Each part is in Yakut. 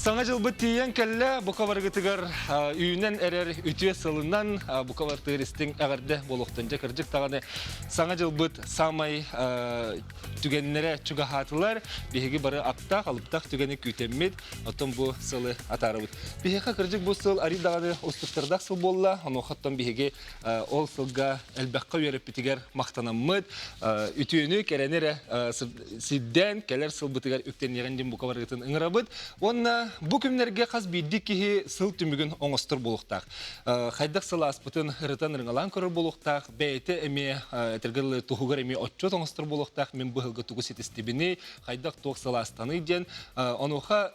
Саҥа дьылбыт тиийэн кэллэ, бука барыгытыгар үүнэн эрэр үтүө сылынан бука бартыгар истиҥ эҕэрдэ буолуохтун. Дьэ кырдьык даҕаны саҥа дьылбыт саамай түгэннэрэ чугаһаатылар. Биһиги бары аптаах, алыптаах түгэни күүтэммит, оттон бу сылы атаарабыт. Биһиэхэ кырдьык бу сыл арый даҕаны устуктардаах сыл буолла. Онуоха биһиги ол сылга элбэххэ үөрэппитигэр махтанаммыт, үтүөнү, кэрэни эрэ сирдээн кэлэр сылбытыгар үктэниэҕин диэн бука барыгытын ыҥырабыт. Уонна бу күннэргэ хас биирдии киһи сыл түмүгүн оҥостор буолуохтаах. Хайдах сыл ааспытын ырытан ырыҥалаан көрөр буолуохтаах, бэйэтэ эмиэ этэргэ туһугар эмиэ отчуот оҥостор буолуохтаах, мин быһылга тугу ситистибиний, хайдах туох сылаастаный диэн. Онуоха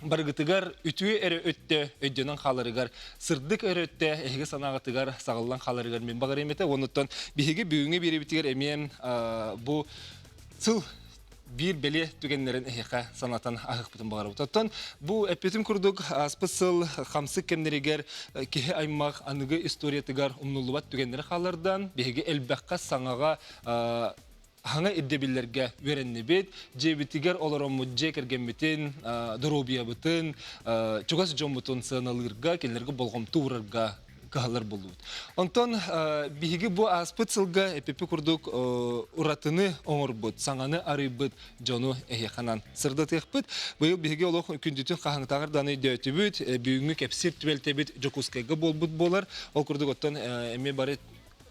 барыгытыгар үтүө эрэ өттө өйдөнөн хааларыгар, сырдык эрэ өттө эһиги санааҕытыгар саҕыллан хааларыгар мин баҕарыам этэ. Онуттан биһиги бүгүҥҥү биэриибитигэр эмиэ бу сыл биир бэлиэ түгэннэрин эһиэхэ санатан аһыахпытын баҕарабыт. Оттон бу эппитим курдук ааспыт сыл хамсык кэмнэригэр киһи аймах аныгы историятыгар умнуллубат түгэннэри хааллардан, биһиги элбэххэ саҥаҕа хаҥа ирдэбиллэргэ үөрэннибит, дьиэбитигэр олороммут дьиэ кэргэммитин, доруобуйабытын, чугас дьоммутун сыаналыырга, кинилэргэ болҕомто уурарга кыһаллар буоллубут. Онтон биһиги бу ааспыт сылга эпипи курдук уратыны оҥорбут, саҥаны арыйбыт дьону эһиэхэнэн сырдатыахпыт. Быйыл биһиги олох күндүтүн хаһыҥтааҕар даҕаны өйдөөтүбүт, бүгүҥҥү кэпсиир түбэлтэбит Дьокуускайга буолбут буолар. Ол курдук оттон эмиэ бары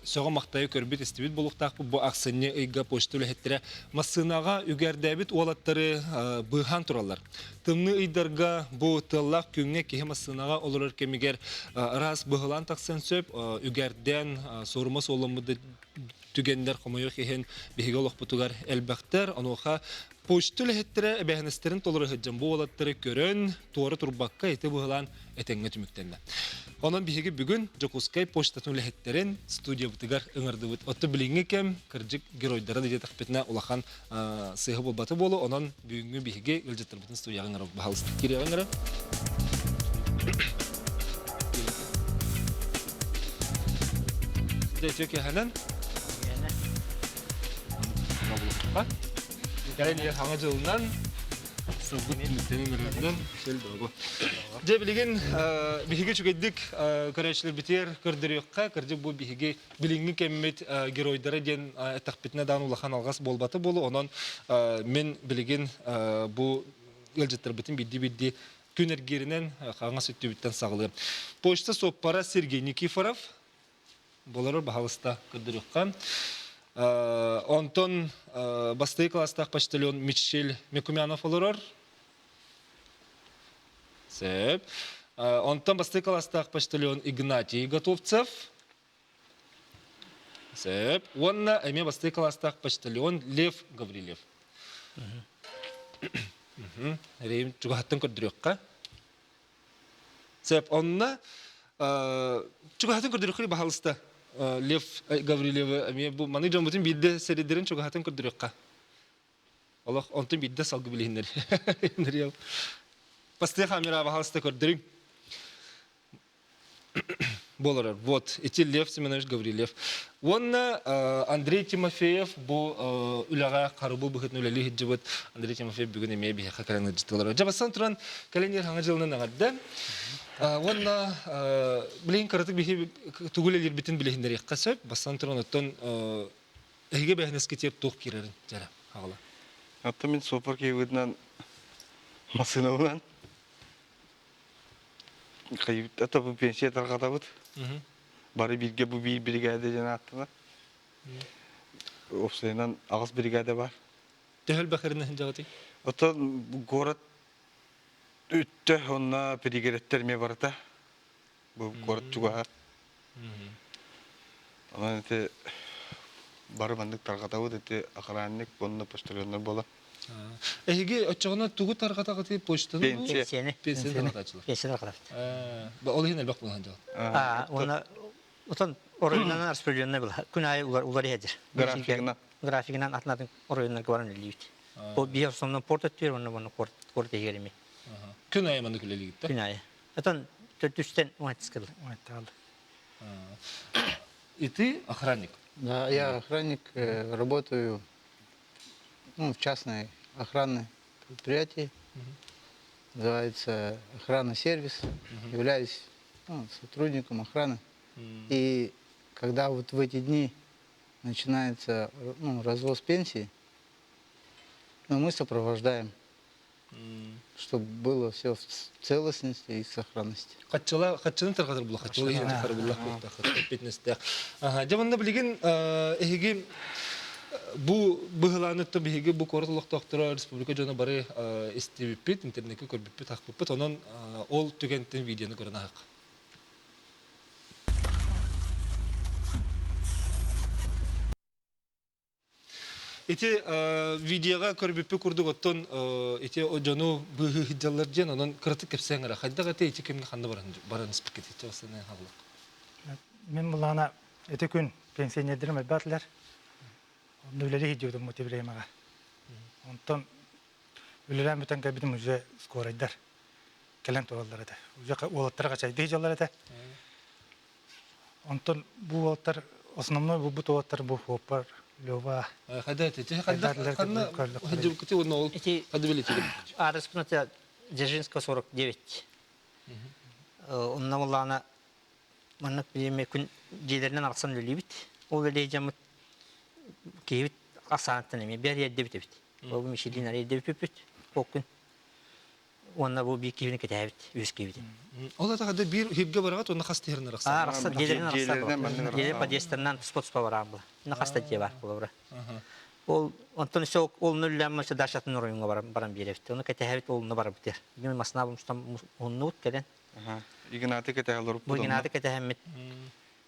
сөҕө-махтайа көрбүт-истибит буолуохтаахпыт. Бу ахсынньы ыйга почта үлэһиттэрэ массыынаҕа үгэрдээбит уолаттары быыһаан тураллар. Тымныы ыйдарга бу тыаллаах күҥҥэ киһи массыынаҕа олорор кэмигэр ыраас быһылаан тахсан сөп, үгэрдээн суорума суолламмыт түгэннэр хомойуох иһин биһиги олохпутугар элбэхтэр. Онуоха почта үлэһиттэрэ эбээһинэстэрин толоро сылдьан бу уолаттары көрөн, туора турбакка ити быһылаан этэҥҥэ түмүктэннэ. Онон биһиги бүгүн Дьокуускай почтатын үлэһиттэрин студиябытыгар ыҥырдыбыт. Оттон билиҥҥи кэм кырдьык геройдара да диэтэхпитинэ улахан сыыһа буолбата буолуо. Онон бүгүҥҥү биһиги ыалдьыттарбытын студияҕа ыҥырабыт. Баһаалыста киириэҕиҥ эрэ. Дьэ, үтүө киэһэнэн. Кэлин ийэ хаҥа дьылынан сылбыт түмүктэнэн өрөбүнэн сэл дорого. Дьэ билигин биһиги үчүгэйдик көрөөччүлэрбитигэр көрдөрүөххэ, кырдьык бу биһиги билиҥҥи кэммит геройдара диэн эттэхпитинэ даҕаны улахан алҕас буолбата буолуо. Онон мин билигин бу ыалдьыттарбытын биирдии-биирдии күн эргииринэн хаҥас өттүбүттэн саҕалыам. Почта суоппара Сергей Никифоров Болорор баһалыста көрдөрүөххэ. Онтон бастакы класстаах почтальон Мичил Мекумянов олорор. Сөп. Онтон бастакы класстаах почтальон Игнатий Готовцев. Сөп. Уонна эмиэ бастакы класстаах почтальон Лев Гаврильев. Рейм чугаһаттан көрдөрүөххэ. Сөп. Онно чугаһатын көрдөрүөххэ баһалыста. Лев Гаврильевы эмиэ бу маны дьоммутун биирдэ сэридэрин чугаһатын көрдөрүөххэ. Олох онтун биирдэ салгы билиһиннэр. Бастыа камера баһалыста көрдөрүҥ. Буоларар. Вот, ити Лев Семенович Гаврильев. Уонна Андрей Тимофеев бу үлэҕэ харыбыл быһыытынан үлэлии сылдьыбыт Андрей Тимофеев бүгүн эмиэ биһиэхэ кэлэн ыалдьытталар. Дьэ, бастан туран, кэлин иһэр хаҥа дьылынан эҕэрдэ. Уонна билигин кыратык биһи тугу үлэлиирбитин билиһиннэриэххэ сөп. Бастан туран, оттон эһиги бэһинэскитигэр туох киирэрин дьэрэ аҕала. Оттон мин суоппар киһибитинэн массыынабынан Это бу пенсия тарҕатабыт. Бары бииргэ бу биир биригээдэ диэн ааттанар. Уопсайынан аҕыс биригээдэ бар. Төһө элбэх эринэ сылдьаҕытый? Оттон город үттэ онно пригородтар эмиэ барыта. Бу город чугаһа. Онон ити бары маннык тарҕатабыт ити охранник уонна почтальоннар буола. Эһиги оччоҕуна тугу тарҕатаҕытый почтаны Пенсия. Пенсияны. Пенсияны тарҕатааччылар. Пенсияны тарҕатабыт. Ол иһин элбэх буолан дьал. Уонна отон оройунан распределенный была. Күн аайы улар улар иһэдир. Графигынан. Графигынан атын-атын оройуннарга баран үлэлиибит. Биир основной порт өттүгэр уонна уонна порт порт иһигэр эми. Күн айы маннык үлэлиигит Күн айы. Отон төрдүстэн уһаттыскыл. И ты охранник? Да, я охранник, работаю ну, в частной охранной предприятии. Называется охрана-сервис. Являюсь ну, сотрудником охраны. И когда вот в эти дни начинается ну, развоз пенсии, ну, мы сопровождаем, чтобы было все в целостности и сохранности. Хаччыла хаччыны тарҕатар була хаччыла иһин харабыллах эппитинэстээх. Дьэ манна билигин эһиги бу быһылаанытта биһиги бу куорат олохтоохторо республика дьоно бары истибиппит, интернеккэ көрбүппүт, ахпыппыт. Онон ол түгэнтэн видеоны көрөн аһык. Ити видеоҕа көрбүппүт курдук оттон ити дьону быыһыы сылдьаллар диэн онон кыратык кэпсээн эрэ хайдах этэ ити кэмҥэ ханна баран баран испиккит ити бастаан хааллах. Мин былаана ити күн пенсионердэрим элбээтилэр. Онно үлэлии сылдьыбытым мотивремаҕа. Онтон үлэлээн бүтэн кэлбитим уже скорайдар кэлэн тураллар этэ. Уже уолаттара хачайдыы сылдьаллар этэ. Онтон бу уолаттар основной булбут уолаттар бу Хуоппар, Лёва. Хайда эти хайда ханна сылдьыбыккыты уонна ол ханна билетиги Аадырыспын это Дзержинского 49. Онно буллаана маннык бириэмэ күн дьиэлэринэн арахсан үлэлиибит. Ол үлэлии дьоммут киһибит ахсаанаттан эмиэ бэр эрдэбит эбит. Ол Мишелин эрдэбиппит ол күн. Уонна бу биир киһини кэтээбит, үс киһибитин. Ол атаҕа биир хиргэ бараҕат уонна хас тиһэрин арахсан. Аа, арахсан, дьиэлэринэн арахсан. Дьиэлэрин подъезтарынан туспа-туспа бараан була. Инна хас да дьиэ баар буолабыра. Ол онтон өссө ол нүллээн өссө дачатын оройуҥҥа баран баран биэрэбит. Ону кэтэһэбит ол онно барабыт. Мин масына мустан уһуннубут кэлэн. Игнаты кэтэһэ олоруппут. Бу Игнаты кэтэһэммит.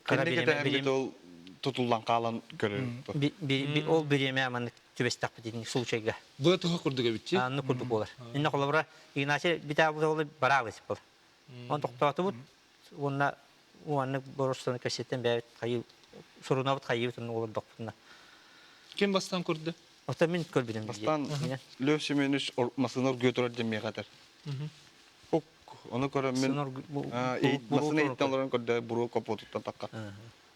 Кэнни кэтэһэммит ол тутуллан хаалан көрөр. Ол бириэмэ маннык түбэстэхпит итини случайга. Бу туһа курдук эбитчи. Анны курдук буолар. Инна холобура Игнатий битаабыт ол бараабыт был. Он тохтоотубут уонна уонна боростуону кэситтэн бэйэбит хайыы сурунабыт хайыыбыт онно олордохпутуна. Ким бастаан көрдө? Ота мин көрбүтүм. Бастаан Лев Семенович масына оргуйа турар диэн миэхэ этэр. Ок, ону көрөн мин масына иһиттэн олорон көрдө буруо капотуттан такка.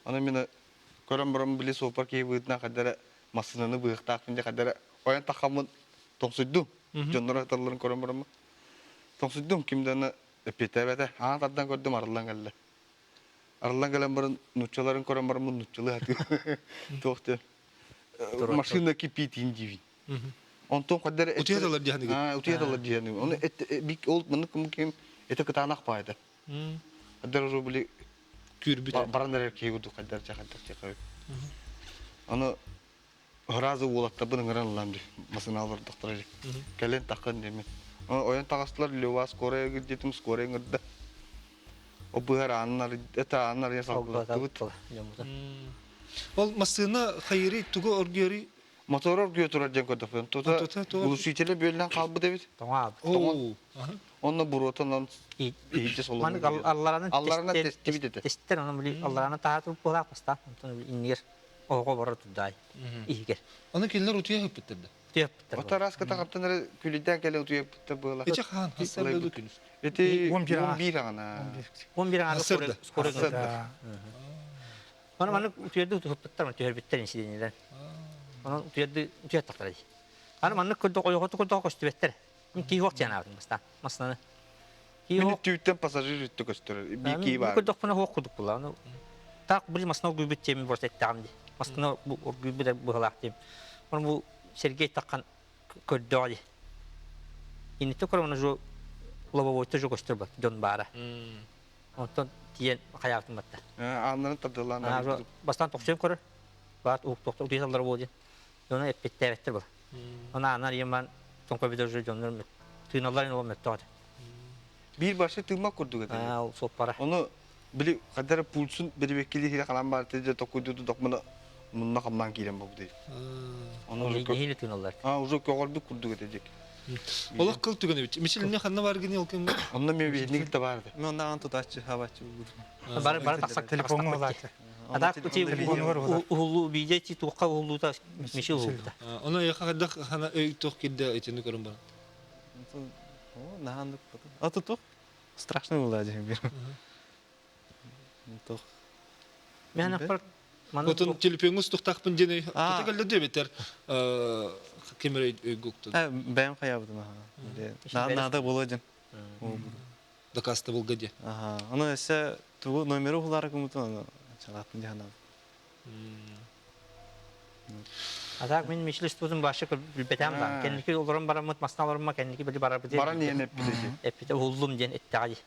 Аны мин көрөн баран били суоппар киһи быһыытынан хайдара массыынаны быһыахтаахпын дии хайдара ойон таххаммын тоҥсуйдум. Дьоннор аталларын көрөн бараммын. Тоҥсуйдум ким да эппиэттээбэтэ. Аан тардан көрдүм арыллан кэллэ. Арыллан кэлэн баран нууччаларын көрөн бараммын нууччалыы сатыы. Туох диэн машина кипитин диибин. Онтон хайдара Утуйа дии Утуйа дии Оны ол маннык ким это кытаанах баайда. Хайдара рубли Күүрбүт. Баран эрэр киһи курдук хайдар чахайдар чахай. Аны ыразы уолаттарбын ыҥыран ыллам дии. Масына олордохтор дии. Кэлэн таххан диэмин. Ойон таҕыстылар Лева скорая диэтим скорая ыҥырда. О быһар ааннар это ааннар я салгылаттыбыт. Ол массыына хайырый тугу оргуйарый Мотор оргуйа турар диэн көрдөппүн. Тута глушителе бүөллэн хаалбыт эбит. Тоҥо Тоҥо. Онно буруотунан иһирдьэ солону. Маннык алларанан Алларанан тестибит этэ. Тестер онон били алларанан таһа турбулаах бастаан онтон иннигэр оҕо барар турдаай иһигэр. Аны кинилэр утуйа ыппыттар да. Утуйа ыппыттар. Ота раската хаптан эрэ күлүдэн кэлэн утуйа ыппыттар буола. Ити хаан хассарда да күнүс. Ити 11 аҕана. 11 аҕана скоро Оны маннык утуйарды утуппуттар, түһэрбиттэр инсиденилэр. Онон утуйарды утуйаттахтара дии. Аны маннык көрдөх ойоҕоту көрдөх көстүбэттэр. Мин киһи суох диэн аабытым бастаан массыынаны. Киһи Мин түүттэн пассажир үттэ көстөр. Би кии бар. Көрдөхпүнэ суох курдук була. Аны так били массыына оргуйбут диэмин просто эттэҕим дии. Массыына оргуйбут быһалаах диэм. Оны бу Сергей таххан көрдөҕө дии. Инниттэн көрөн уже лобовойто уже көстөр бар дьон баара. Онтон тиийэн хайаабытын батта. Ааннарын тардылаан. Бастаан тохсуйан көрөр. Баат уһуктуохтар утуйаллар буол диэн. Дьоно эппиттээбэттэр була. Оны аанар ийэман тоҥкой уже дьоннор тыыналлар ол мөттөҕө этэ. Биир башы тыыммат курдук этэ. Ол суоппара. Ону били хадара пульсун бирибеккили хире халан бар тиже токуйдуду докмана мунна хамнан киирэн бу дии. Ону уже тыыналлар. А уже көҕөрбүт курдук этэ дик. Олох кыл түгэн эбит. Мичил не ханна бар гини ол кэмҥэ? Онно мен биһиник да барды. Мен оннааҕын тутааччы хабааччы булбутум. Бары бары тахсак телефоҥҥа ылааччы. А так ити уһуллуу видео ти туохха уһуллуута миши уһуллута. Ону эйиэхэ хайдах хана өй туох киирдэ итини көрөн баран? Наһааннык А тут страшно было дьэ бир. Туох. Мен аппар Отун телефоҥҥус тухтаахпын диэн тута кэллэ диэбиттэр ким эрэ өйгүктун. Бэйэм хайаабытым аха. Наада буолуо диэн. Дакаастабылга диэ. Аха. Ону өссө тугу номеру уһулаары гыммытын ону чалааттын дии санаабыт. А так мин мичлис тутун башы билбэтем да. Кэнники олорон бараммыт масна олорумма кэнники били барарбыт. Баран иһэн эппитэ дии. Эппитэ уһуллум диэн эттэҕэ дии.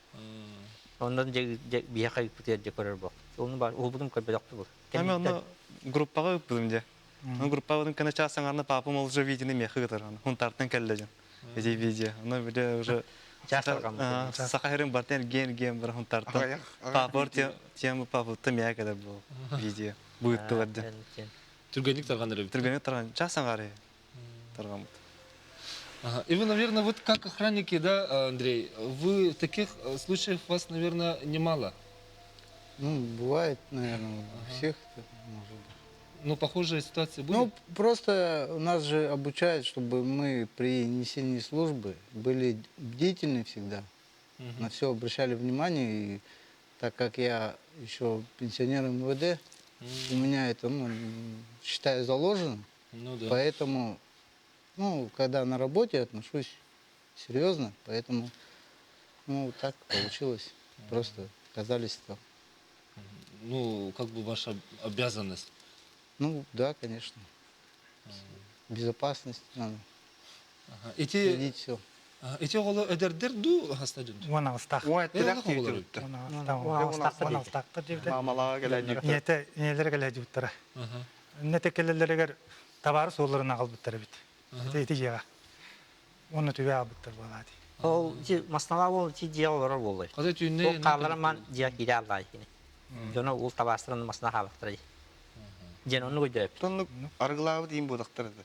Онон дьэ биһиэхэ ыыппытыгар дьэ көрөр буол. Оны бар уһулбутум көрбөтөхпүт бул. Эми онно группаҕа ыыппытым дьэ. Группабытын кэнэ чаас аҥарына папам ол уже видеоны миэхэ ыытар. Хунтартан кэллэ дьон. Эти видео. Ону бile уже саха хэрин бартан эргиэн бар хунтартан. Папа тема папа миэхэ кэлэр бу видео. Бу ыыттылар дьэ. Түргэнник тарҕанар эбит. Түргэнник тарҕан. Час аҥары тарҕаммыт. И вы, наверное, вот как охранники, да, Андрей, вы таких случаев у вас, наверное, немало. Ну, бывает, наверное, у всех может быть. Ну, похожие ситуации были? Ну, просто нас же обучают, чтобы мы при несении службы были бдительны всегда, на все обращали внимание. И так как я еще пенсионер МВД, у меня это, ну, считаю, заложено. Ну да. Поэтому, ну, когда на работе отношусь серьезно, поэтому, ну, так получилось. Просто оказались там. Ну, как бы ваша обязанность. Ну, да, конечно. Безопасность надо Ага. Эти, следить все. эти оҕолор эдэрдэр дуу хаста дьон? Уон аҕыстаах. Уон этtilэх Э, оҕолор тиийдибиттэр. Уон аҕыстаах. Уон аҕыстаах Уон аҕыстаахтар диэбитэ. Маамалаҕа кэлэн Ийэтэ ийэлэрэ кэлээдьибиттэрэ. Иннэ кэлэллэригэр табаары суолларын аҕалбыттар эбит. Ити ити дьиэҕэ. Уонна түбэ аҕалбыттар буолаати. Ол ити масналаа ол ити дьиэ олорор буоллай. Хата түүннэ Ол хааллара ман дьиэ киирэ аллаай кини. Дьоно ол табаастарын масна хаалахтара дии. Диэн оннук өйдөөп. Тоннук аргылаабыт иин буотахтар это.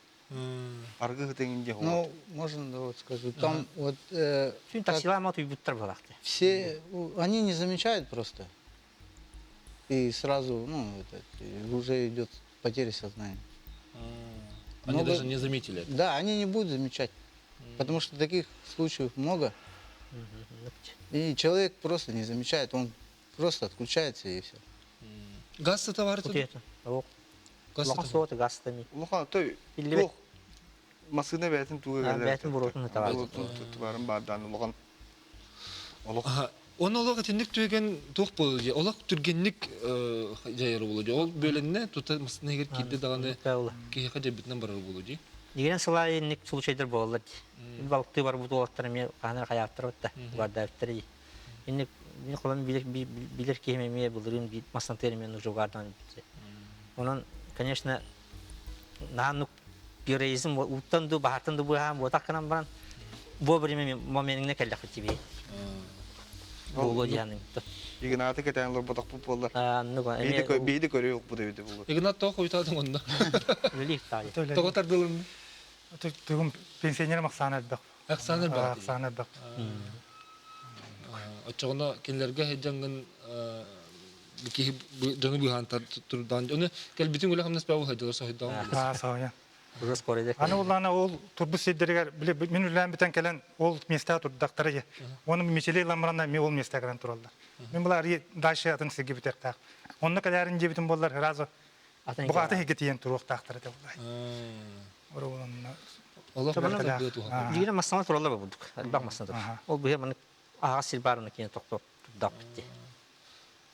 Аргы хытыҥ дьэ Ну, можно, да, вот скажу. Там вот Сүн таксилаама туйбуттар буолаахты. все, они не замечают просто. И сразу, ну, это, и уже идет потеря сознания. Они Много- даже не заметили это. Да, они не будут замечать, потому что таких случаев много. И человек просто не замечает, он просто отключается и все. Газ товары тут? Утуйата. Ол Газ улахан суота гастами. Улахан той Биллибэт. туох масына бэйэтин туга кэлэр. Бэйэтин буруотун табаар. Тубарын баардаан улахан олох Аха. Оны олох итинник түген туох буолуо дии. Олох түргэнник дьайар буолуо дии. Ол бөлөннө тута массыына киирдэ даҕаны киһиэхэ дьайбытынан барар буолуо дии. Дигэн сылай инник случайдар буолалар дии. Балыктыы барбыт уолаттар эмиэ хаанар хайааттар отта. Угардаабыттар дии. Инник мин холом билер билер киһим эмиэ былырыын биир массантыыр эмиэ нужугардан бүттэ. Онон, конечно, нааннук героизм уттан ду баһартан ду быһаан буотах гынан баран вовремя моментиҥҥэ кэллэхпит тибии. Буолуо диһаным. Игнаты кэтээн олорботохпут буоллар. Аннык Бииди бииди көрүө укпут эбит буолур. Игнат тоҕо хойутаатыҥ онно? Үлэлиир таайы. Тоҕо тардылынны? Тугум пенсионер ахсаана элбэх. Ахсаана элбэх. Ахсаана элбэх. Оччоҕуна кинилэргэ сылдьаҥҥын киһи дьону быыһаан турдаан ону кэлбитиҥ үлэ хамнас баа буолла соһуйдаҕым. Аа соһуйан. Уже скоро Аны улаана ол турбут сирдэригэр били мин үлэлээн бүтэн кэлэн ол местаҕа турдахтара дьэ. Оны мечелей ламранна ми ол местаҕа кэлэн тураллар. Мин булар дальше атын сиргэ бүтүөхтээх. Онно кэлээрин диэбитим буоллар сразу буҕаатын иһигэ тиийэн туруохтаахтар этэ буллай. Олох Дигинэ массана тураллар бурдук. Элбэх массана турар. Ол быһа маны аҕас сир баарына киин тохтоо турдах битти.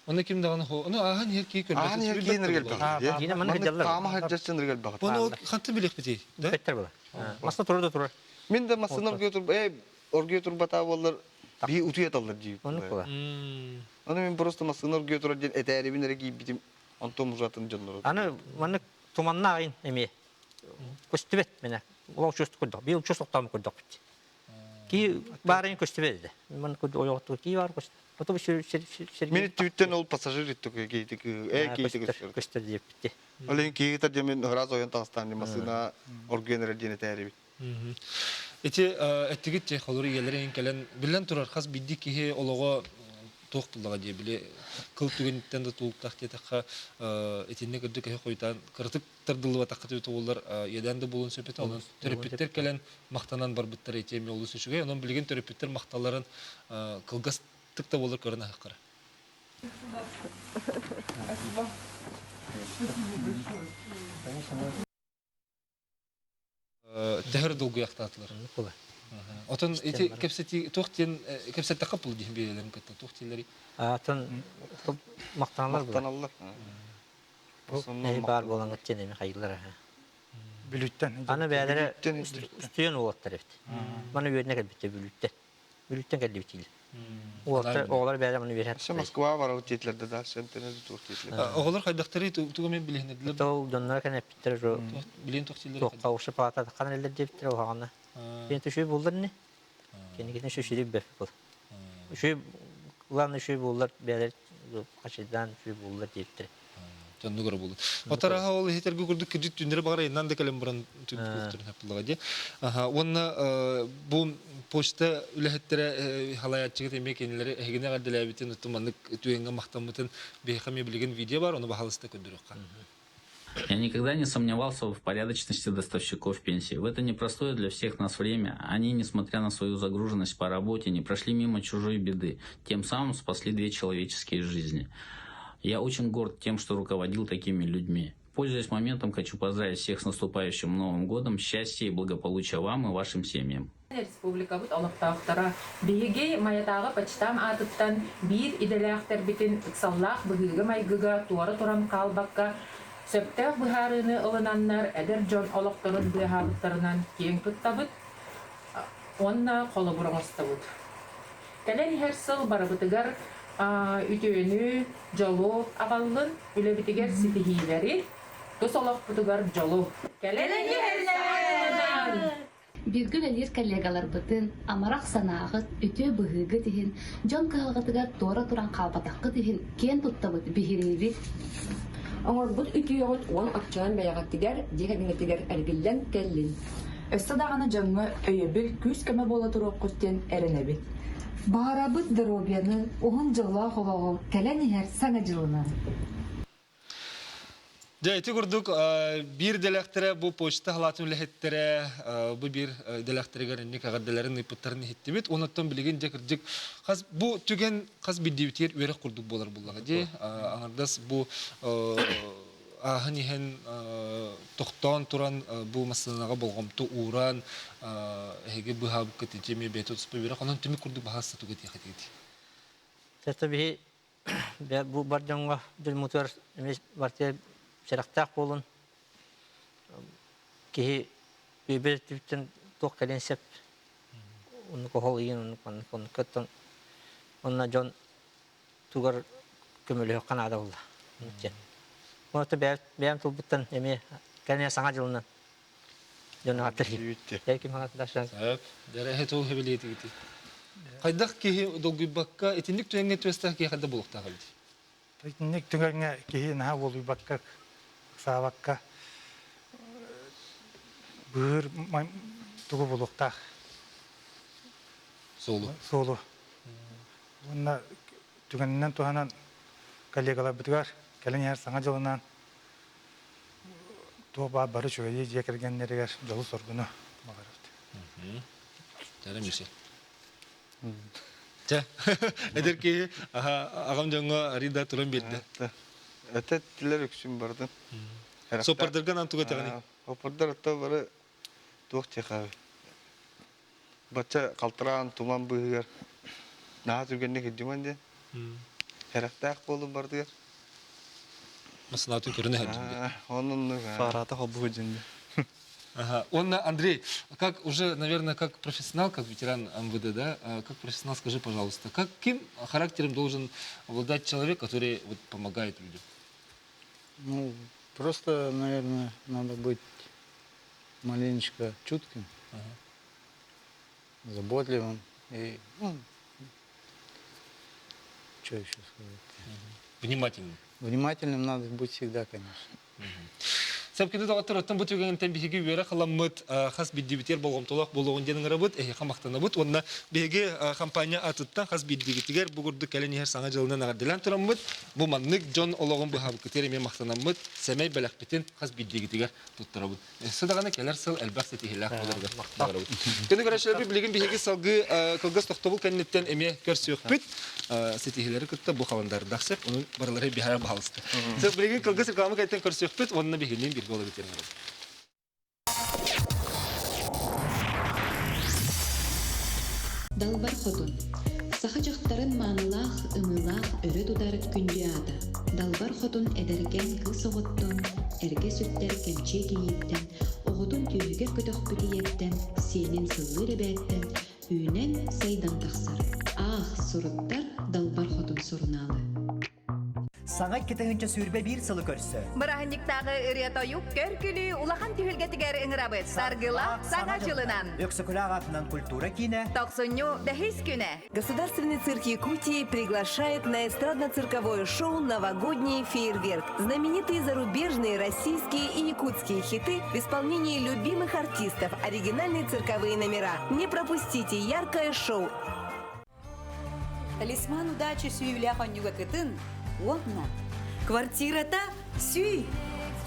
Оны ким даҕаны ону ааһан иһэр кии көрбөт. Ааһан иһэр кии ныргелбэҕит. Дигинэ маны кыдьаллар. Таама хаджаччы ныргелбэҕит. Оны ханты билиэхпитий? Да? Беттер була. Масна турар да турар. Мин да массына оргуйа тур э оргуйа турбатаа буоллар бии утуйа таллар дии. Оннук була. Аны мин просто массына оргуйа турар диэн этээрибин эрэ киирбитим онтон ужатын дьоннору. Аны маннык туманнаах ин эмиэ көстүбэт мене. Ол чувств курдук. Бил чувств тоқтамы курдук бит. Ки баарын көстүбэт да. Ман курдук ойоқту ки бар көстү. Потом Мин түттен ол пассажир иттик кейтик э кейтик көстөр көстөр диэппит. Ол ин киитер дьэмин ыраас ойон таҕыстаан массыына оргуйан эрэр диэн этээрибит. Ити эттигит те холур ийэлэрин кэлэн биллэн турар хас биирдии киһи олоҕо. туох буллаҕа дии били кыл түгэниттэн да тулуктаах диэтэххэ итинник үрдүк эһи хойутаан кыратык тардыллыбатахха түбүтэ буоллар иэдээн да буолуон сөп этэ. Онон төрөппүттэр кэлэн махтанан барбыттара ити эмиэ олус үчүгэй. Онон билигин төрөппүттэр махталларын кылгастык да буоллар көрөн аһаххара. Төһөр долгуйахтаатылар. Отон ити кэпсэтии туох диэн кэпсэттэххэ пул диэн биэрэлэрин кытта туох дииллэрий? Атын махтаналлар. Махтаналлар. Эһи баар буолан гытчен эми хайыллар аха. Бүлүүттэн. Аны бээлэрэ үстүйэн уолаттар эбит. Маны үөрэнэ кэлбиттэр Бүлүүттэн. Бүлүүттэн кэллибит дииллэр. Уолаттар оҕолор бээлэр маны үөрэнэ. Өссө Москва барабыт диэтилэр да да сентэнэ туох диэтилэр. Оҕолор хайдахтарый тугу мен билиһиннэрдилэр? Ол дьонноро кэлэн эппиттэр Билин туох дииллэр? Туохха уши палата хаан эллэр диэбиттэр улаҕана. Кини түшүй буллар ини. Кинигитин шүшүрүк бэп был. Үшүй главный үшүй буллар бээлэр хачыйдаан үшүй буллар диэбиттэр. Тоннугар булу. Отараха ол иһитерге курдук кирдик түннэри багара иннан да кэлэн баран түннэрин хаппыллаға ди. Аха, уонна бу почта үлэһиттэрэ халаяччыгыт эмиэ кинилэри эһигини эҕэрдэлээбитин оттон маннык түгэҥҥэ махтаммытын биһиэхэ эмиэ билигин видео бар, ону баһалыста көрдөрүөххэ. Я никогда не сомневался в порядочности доставщиков пенсии. В это непростое для всех нас время они, несмотря на свою загруженность по работе, не прошли мимо чужой беды, тем самым спасли две человеческие жизни. Я очень горд тем, что руководил такими людьми. Пользуясь моментом, хочу поздравить всех с наступающим Новым годом, счастья и благополучия вам и вашим семьям. Республикабыт олохтоохторо биһиги Майатааҕы почтам аатыттан биир идэлээхтэрбитин ыксаллаах быһыыга-майгыга туора туран хаалбакка, сөптөөх быһаарыыны ылынаннар эдэр дьон олохторун быыһаабыттарынан киэҥ туттабыт уонна холобур оҥостобут. Кэлэн иһэр сыл барыбытыгар үтүөнү, дьолу аҕаллын, үлэбитигэр ситиһиилэри, тус олохпутугар дьолу! Кэлэн иһэр саҥа Бииргэ үлэлиир коллегаларбытын амарах санааҕыт, үтүө быһыыгыт иһин, дьон кыһалҕатыгар туора туран хаалбатаххыт иһин киэн туттабыт, биһириибит. Оҥорбут үтүөҕүт уон оччонон бэйэҕитигэр, дьиэ кэргэҥҥитигэр эргиллэн кэллин. Өссө даҕаны дьоҥҥо өйөбүл, күүс-көмө буола туруоххут диэн эрэнэбит. Баҕарабыт доруобуйаны, уһун дьоллоох олоҕу кэлэн иһэр Саҥа дьылынан! Дьэ, ити курдук биир дэлэхтэрэ бу почта халаатын үлэһиттэрэ бу биир дэлэхтэригэр инник эҕэрдэлэрин ыыппыттарын иһиттибит. Онуттан билигин дьэ кырдьык хас бу түгэн хас биирдиибитигэр үөрэх курдук буолар буллаҕа дии. Аҥардас бу ааһан иһэн тохтоон туран бу массыынаҕа болҕомто ууран эһиги быһаабыккыт ити эмиэ бэйэтэ туспа үөрэх. Онон түмүк курдук баһаста тугу этиэхэтигит? Сето биһи бу бар дьоҥҥо дьоммутугар эмиэ партия сэрэхтээх буолун киһи үөбүр өттүттэн туох кэлиэн сөп оннук оһол иин оннук маннык оннукка оттон онно дьон тугар көмөлөһүөххэ наада буолла диэн Онто бэйэм тылбыттан эмиэ кэлин саҥа дьылынан дьон ааттар ким Сөп. Дьэ, тугу сөбүлээтигитий? Хайдах киһи долгуйбакка, итинник түгэҥҥэ түбэстээх киһи хайдах буолуохтаах эбит? Итинник түгэҥҥэ киһи наһаа уолуйбакка, ыксаабакка быыр тугу булуохтаах. Суолу. Суолу. Уонна түгэнинэн туһанан коллегаларбытыгар кэлин иһэр Саҥа дьылынан туох баар бары үчүгэйи дьиэ кэргэннэригэр дьолу-соргуну баҕарабыт. Дьэ, Миша. Чэ, эдэр киһи аҕам дьоҥҥо арыйда туран биэрдэ. Этэ-тилэр үксүн бардын. Соппордарга анаан тугу этэҕиний? Соппордар отто бары туох диэхэ Бачча халтараан туман быыһыгар наһаа түргэнник илдьимэн диэн. Сэрэхтээх буолун бардыгар. Массыынаатын көрөн иһэрдим диэн. Оннук. Фарата холбуу дьин. Ага. Он, Андрей, как уже, наверное, как профессионал, как ветеран МВД, да, как профессионал, скажи, пожалуйста, каким характером должен обладать человек, который вот помогает людям? Ну, просто, наверное, надо быть маленечко чутким, заботливым и, ну, что еще сказать? Внимательным. Внимательным надо быть всегда, конечно. Сөп күндү доҕоттор, оттон бу түгэнтэн биһиги үөрэх ыламмыт хас биирдиибитигэр болҕомтолоох буолуоҕун диэн ыҥырабыт, эһиэхэ махтанабыт уонна биһиги компания атыттан хас биирдиигитигэр бу курдук кэлэн иһэр саҥа дьылынан эҕэрдэлээн тураммыт, бу маннык дьон олоҕун быһаабыккытыгар эмиэ махтанаммыт, сэмэй бэлэхпитин хас биирдиигитигэр туттарабыт. Өссө даҕаны кэлэр сыл элбэх ситиһиилээх буоларыгар баҕарабыт. Күнү көрөөччүлэрбит билигин биһиги салгыы кылгас тохтобул кэнниттэн эмиэ көрсүөхпүт. Ситиһиилэри кытта бу халандаардах сөп, онон барылары биһара баһалыста. Билигин кылгас реклама кэнниттэн көрсүөхпүт уонна биһигинниин бииргэ олорбут Далбар Хотун Саха дьахтарын маанылаах, ымыылаах өрө тутар күндү аата. Далбар Хотун эдэркээн кыыс оҕоттон, эргэ сүктэр кэмчиэ кийииттэн, оҕотун түөһүгэр көтөхпүт ийэттэн, сиэнин сыллыыр эбээттэн үүнэн, сайдан тахсар. Аах, суруттар Далбар Хотун сурунаалы. Саҥа 2021 сылы көрсө. Бырааһынньыктааҕы ырыа-тойук, көр-күлүү улахан түһүлгэтигэр ыҥырабыт. Саргыла Саҥа дьылынан! Өксөкүлээх аатынан культура киинэ. Тохсунньу бэһис күнэ. Государственный цирк Якутии приглашает на эстрадно-цирковое шоу «Новогодний фейерверк». Знаменитые зарубежные, российские и якутские хиты в исполнении любимых артистов, оригинальные цирковые номера. Не пропустите яркое шоу. Талисман удачи сүүлээх онньуга кытын уонна квартирата сүй!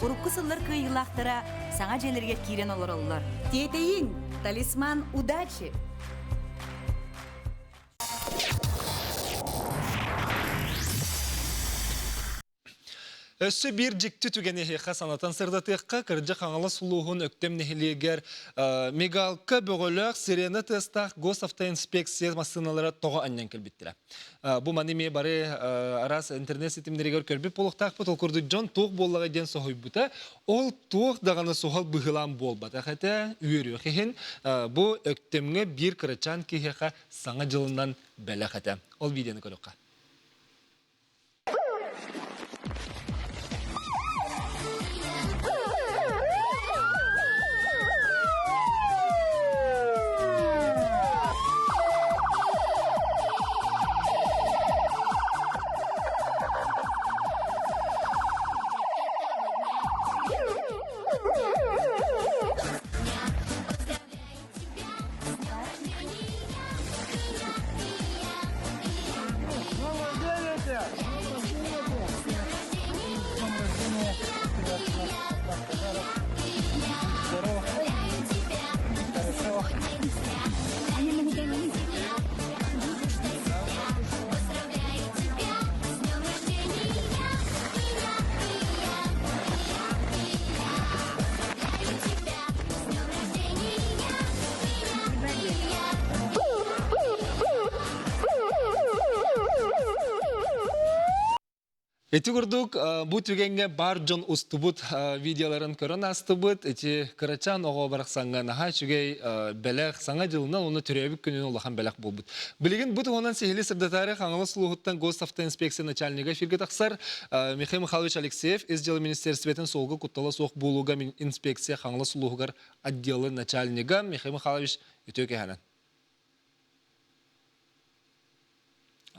Урукку сыллар кыайыылаахтара саҥа дьиэлэригэр киирэн олороллор. Тиэтэйиҥ! Талисман удачи! Өссө биир дьикти түгэни эһиэхэ санатан сырдатыахха, кырдьык Хаҥалас улууһун Өктөм нэһилиэгэр мигалка бөҕөлөөх сирена тыастаах госавтоинспекция массыыналара тоҕо анньан кэлбиттэрэ. Бу маны эмиэ бары араас интернет ситимнэригэр көрбүт буолуохтаахпыт. Ол курдук дьон туох буоллаҕа диэн соһуйбута. Ол туох даҕаны суһал быһыылаан буолбатах этэ. Үөрүөх иһин бу Өктөмҥө биир кырачаан киһиэхэ Саҥа дьылынан бэлэх этэ. Ол видеоны көрүөххэ. Ити курдук бу түгэҥҥэ бар дьон устубут видеоларын көрөн аастыбыт. Ити кырачаан оҕо барахсаҥҥа наһаа үчүгэй бэлэх, саҥа дьылынан уонна төрөөбүт күнүн улахан бэлэх буолбут. Билигин бу туһунан сиһилии сырдатаары Хаҥалас улууһуттан госавтоинспекция начальнига эфиргэ тахсар Михаил Михайлович Алексеев Ис дьыала министиэристибэтин суолга куттала суох буолууга инспекция Хаҥалас улууһугар отделын начальнига Михаил Михайлович үтүө кэһэнэн.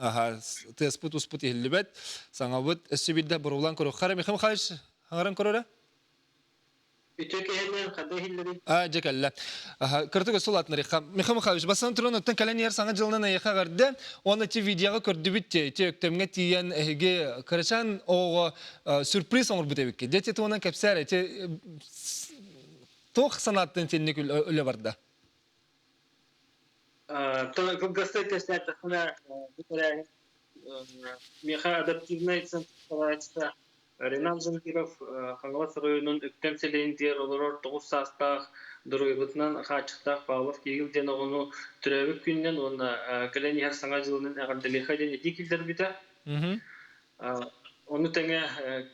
Аха, тыаспыт успут иһиллибэт, саҥабыт өссө биирдэ боруулаан көрүөххэ. Михаил Михайлович, хаҥаран көрөрө? Үтүө кэһэнэн хада иһиллэрий? А, дьэ кэллэ. Аха, кыртык өссө улаатынарыхха. Михаил Михайлович, бастан туран оттон кэлэн иһэр саҥа дьылынан эйиэхэ эҕэрдэ. Уонна ити видеоҕа көрдүбүт те, ити өктөмҥө тиийэн эһиги кырачаан оҕоҕо сюрприз оҥорбут эбиккит. Дьэ, ити туһунан кэпсээр, ити Туох санааттан итинник үлэ барда? Кылгастык кэпсээтэхпинэ, бу тэрээһин миэхэ адаптивнай центр салайааччыта Ренат Жангиров Хаҥалас оройуонун Үктэн сэлиэнньэтигэр олорор 9 саастаах доруобуйатынан хааччахтаах Павлов Кирилл диэн оҕону төрөөбүт күнүнэн уонна кэлэн иһэр Саҥа дьылынан эҕэрдэлиэхэ диэн этии киллэрбитэ. Ону тэҥэ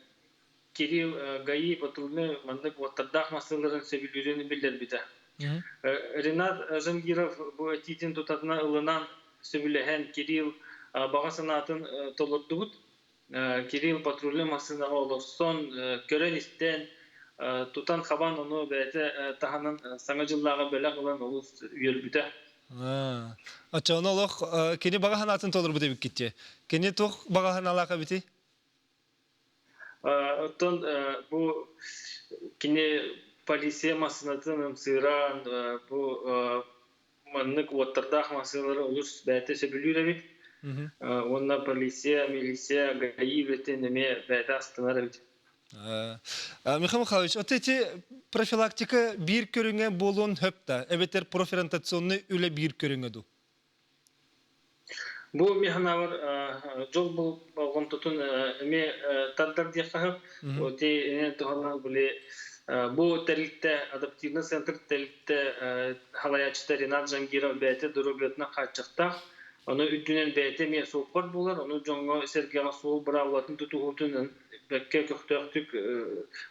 Кирилл ГАИ патрульнай маннык уоттардаах массыыналарын сөбүлүүрүн биллэрбитэ. Ренат Жангиров бу этиитин тутатына ылынан, сөбүлэһэн, Кирилл баҕа санаатын толордубут. Кирилл патрульнай массыынаҕа олорсон, көрөн-истэн, тутан-хабан ону бэйэтэ таһынан Саҥа дьыллааҕы бэлэх ылан олус үөрбүтэ. Оччоҕуна олох кини баҕа санаатын толорбут эбиккит дии. Кини туох баҕа санаалаах эбитий? Оттон бу кини полиция массыынатын ымсыыран бу маннык уоттардаах массыыналары олус бэйэтэ сөбүлүүр эбит. Уонна полиция, милиция, ГАИ үлэтин эмиэ бэйэтэ астынар эбит. Михаил Михайлович, вот эти профилактика биир көрүҥэ буолуон сөп да, эбэтэр профориентационный үлэ биир көрүҥэ дуу? Бу механавар дьол болҕомтотун эмиэ тардар диэххэ сөп. Ити туһанан били бу тэрилтэ адаптивный центр тэрилтэ халайааччыта Ренат Жангиров бэйэтэ доруобуйатынан хааччахтаах. Ону үрдүнэн бэйэтэ эмиэ суоппар буолар. Ону дьоҥҥо-сэргэҕэ суол быраабылатын тутуһуутун бэккэ көхтөөхтүк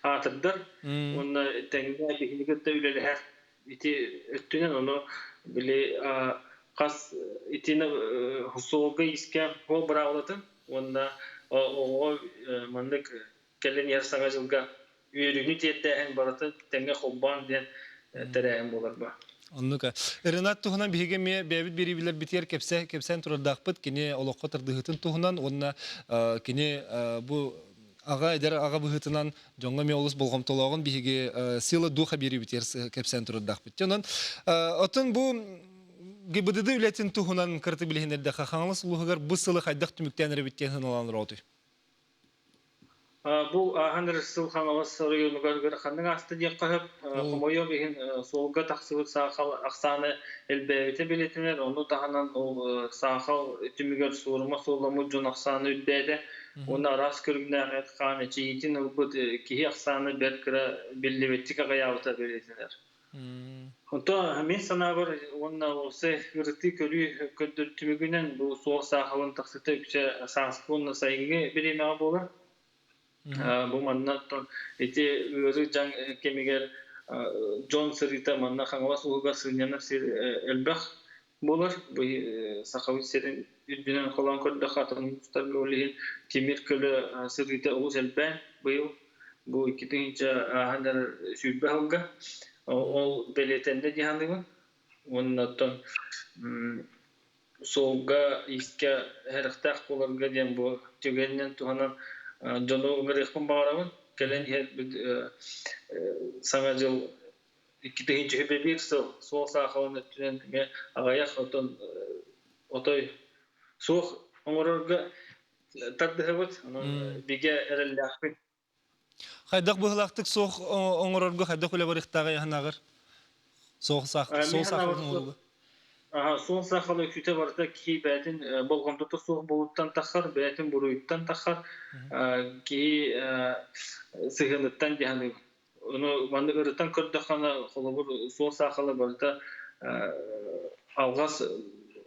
аатырдар. Уонна тэҥҥэ биһиги кытта үлэлэһэр ити өттүнэн ону били хас итини суолга иискэ суол быраабылатын уонна оҕоҕо маннык кэлэн иһэр саҥа дьылга үөрүүнү тиэрдээһин барыта тэҥҥэ холбоон диэн тэрээһин буолар ба. Оннука. Ренат туһунан биһиги эмиэ бэйэбит биэриилэрбитигэр кэпсэ кэпсээн турардаахпыт. Кини олоххо тардыһыытын туһунан уонна кини бу аҕа эдэр аҕа быһыытынан дьоҥҥо эмиэ олус болҕомтолооҕун биһиги сила духа биэриибитигэр кэпсээн турардаахпыт. Онон оттон бу ГИБДД үлэтин туһунан кыраты билиһиннэрдэххэ Хаҥалас улууһугар бу сылы хайдах түмүктээн эрэбит диэн сыаналаан ороотуй? Бу ааһан эрэр сыл Хаҥалас оройуонугар ыараханнык ааста диэххэ сөп. Хомойуох иһин, суолга тахсыбыт саахал ахсаана элбээбитэ бэлиэтэнэр. Ону таһынан ол саахал түмүгэр суорума суолламмыт дьон ахсаана үрдээтэ. Уонна араас көрүҥнээх эт-хаан эчэйиитин ылбыт киһи ахсаана бэрт кыра биллибэттик аҕыйаабыта бэлиэтэнэр. Онтон мин санаабар уонна уопсай ырытыы көрүү көрдөр түмүгүнэн бу суол саахалын тахсыыта үксэ сааскы уонна сайыҥҥы бириэмэҕэ буолар. Бу манна ити ыарыы дьаҥ кэмигэр дьон сырыыта манна Хаҥалас улууһугар сынньанар сир элбэх буолар. Бу Сахабыт сирин үрдүнэн холоон көрдөххө атын улуустарга ол иһин тимир көлө сырыыта олус элбээн быйыл бу 2000 ааһан эрэр 20 сылга ол бэлиэтэннэ дии саныыбын. Уонна оттон суолга иискэ сэрэхтээх буоларга диэн бу түгэнинэн туһанан дьону ыҥырыахпын баҕарабын. Кэлэн иһэр Саҥа дьыл 2021 сыл суол саахалын өттүнэн эмиэ аҕыйах отон отой суох оҥорорго тардыһабыт. Онон бигэ эрэллээхпин. Хайдах быһыылаахтык суох оҥорорго хайдах үлэ барыахтааҕый аһынааҕар? Суох саах суол саахалын оҥорууга. Суол саахала үксүтэ барыта киһи бэйэтин болҕомтото суох буолуттан тахсар, бэйэтин буруйуттан тахсар, киһи сыһыаныттан дьаһаныыбын. Ону маннык ырытан көрдөххүнэ, холобур, суол саахала барыта алҕас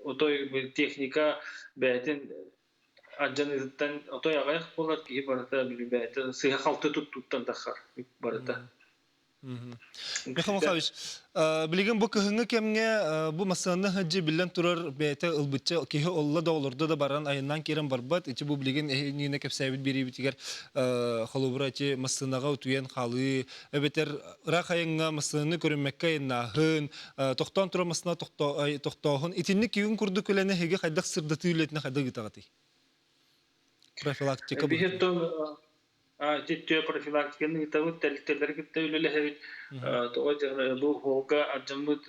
отой техника бэйэтин Ардьаныытыттан отой аҕыйах буолар киһи барыта бэйэтэ сыыһа-халты туттууттан тахсар барыта. Михаил Михайлович, билигин бу кыһыҥҥы кэмҥэ бу массыынаны сылдьыы биллэн турар бэйэтэ ылбычча киһи олла да олордо да баран айаннаан киирэн барбат. Ити бу билигин эһиниинэ кэпсээбит биэриибитигэр холобура ити массыынаҕа утуйан хаалыы эбэтэр ыраах айаҥҥа массыынаны көрүммэккэ айаннааһын, тохтоон турар массыына тохтооһун итинник киһин курдук үлэни эһиги хайдах сырдатыы үлэтин хайдах ыытаҕытый? Профилактика Биһиттон титтүө профилактиканы ыытабыт, тэрилтэлэри кытта үлэлэһэбит. Тоҕо бу холга ардьаммыт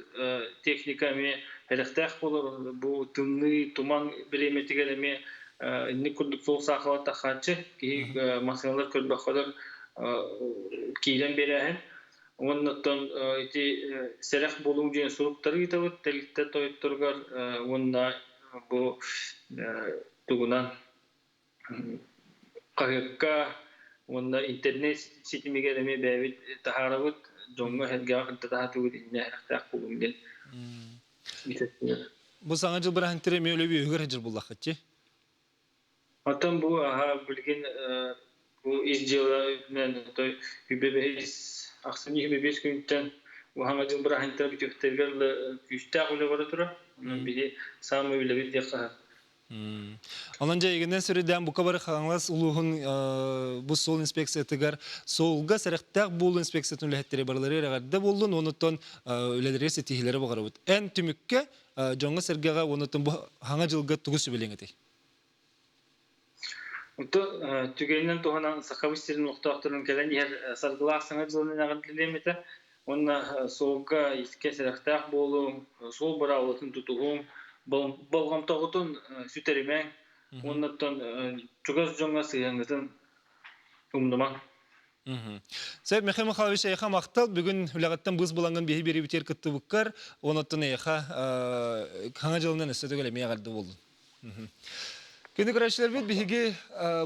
техника эмиэ элэхтээх буолар. Бу тымныы, туман бириэмэтигэр эмиэ инник курдук суол саахала тахааччы киһи массыыналар көрбөххөлөр киирэн биэрээһин. Уонна оттон ити сэрэх буолуҥ диэн суруктары ыытабыт тэрилтэ тойотторугар уонна бу тугунан хаһыакка уонна интернет ситимигэр эмиэ бэйэбит таһаарабыт, дьоҥҥо-сэргэҕэ кытта таһаатыбыт инньэ сэрэхтээх буолуҥ диэн. Бу саҥа дьыл бырааһынтара эмиэ үлэ үөһүгэр сылдьар буоллаххыт дии? Оттон бу аһа билигин бу ис дьыала үрдүнэн отой үбэ-бэһис ахсынньы үбэ-биэс күнүттэн уһаҥа дьыл бырааһынньыктара бүтүөхтэригэр ыла күүстээх үлэ бара турар. Онон биһи саамай үлэбит диэххэ сөп. Онон дьэ эйигинэн сүрүдээн бука бары Хаҥалас улууһун бу суол инспекциятыгар суолга сэрэхтээх буолуу инспекциятын үлэһиттэрэ барылары эрэҕэрдэ буоллун уонуттан үлэлэригэр ситиһиилэри баҕарабыт. Эн түмүккэ дьоҥҥо-сэргэҕэ уонна бу хаҥа дьылга тугу сүбэлиэҥ этэй? Онто түгэнинэн туһанан Сахабыт сирин олохтоохторун кэлэн иһэр саргылаах саҥа дьылынан эҕэрдэлиэм этэ. Уонна суолга искэ сэрэхтээх буолуҥ, суол быраабылатын тутуһуҥ, болҕомтоҕутун сүтэримэҥ уонна оттон чугас дьоҥҥо сыһыаҥҥытын умнумаҥ. Сөп, Михаил Михайлович, эйиэхэ махтал. Бүгүн үлэҕиттэн быыс булаҥҥын биһи биэрибитигэр кыттыбыккар, онуттан эйиэхэ хаҥа дьылынан өссө төгүл эмиэ эҕэрдэ буоллун. Күнү көрөөччүлэрбит биһиги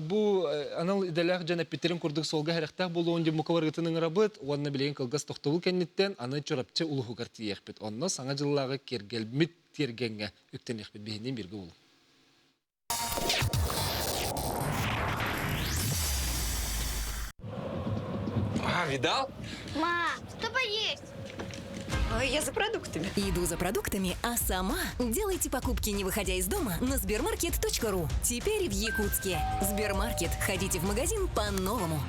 бу анал идэлээх дьон эппиттэрин курдук суолга сэрэхтээх буолуон диэн бука барыгытын ыҥырабыт уонна билигин кылгас тохтобул кэнниттэн аны Чурапчы улууһугар тиийиэхпит. Онно Саҥа дьыллааҕы киэргэлмит тиэргэҥҥэ үктэниэхпит биһиниин бииргэ буолуҥ. А, видал? Ма, что поесть? Я за продуктами. Иду за продуктами, а сама делайте покупки, не выходя из дома, на сбермаркет.ру. Теперь в Якутске. Сбермаркет. Ходите в магазин по-новому.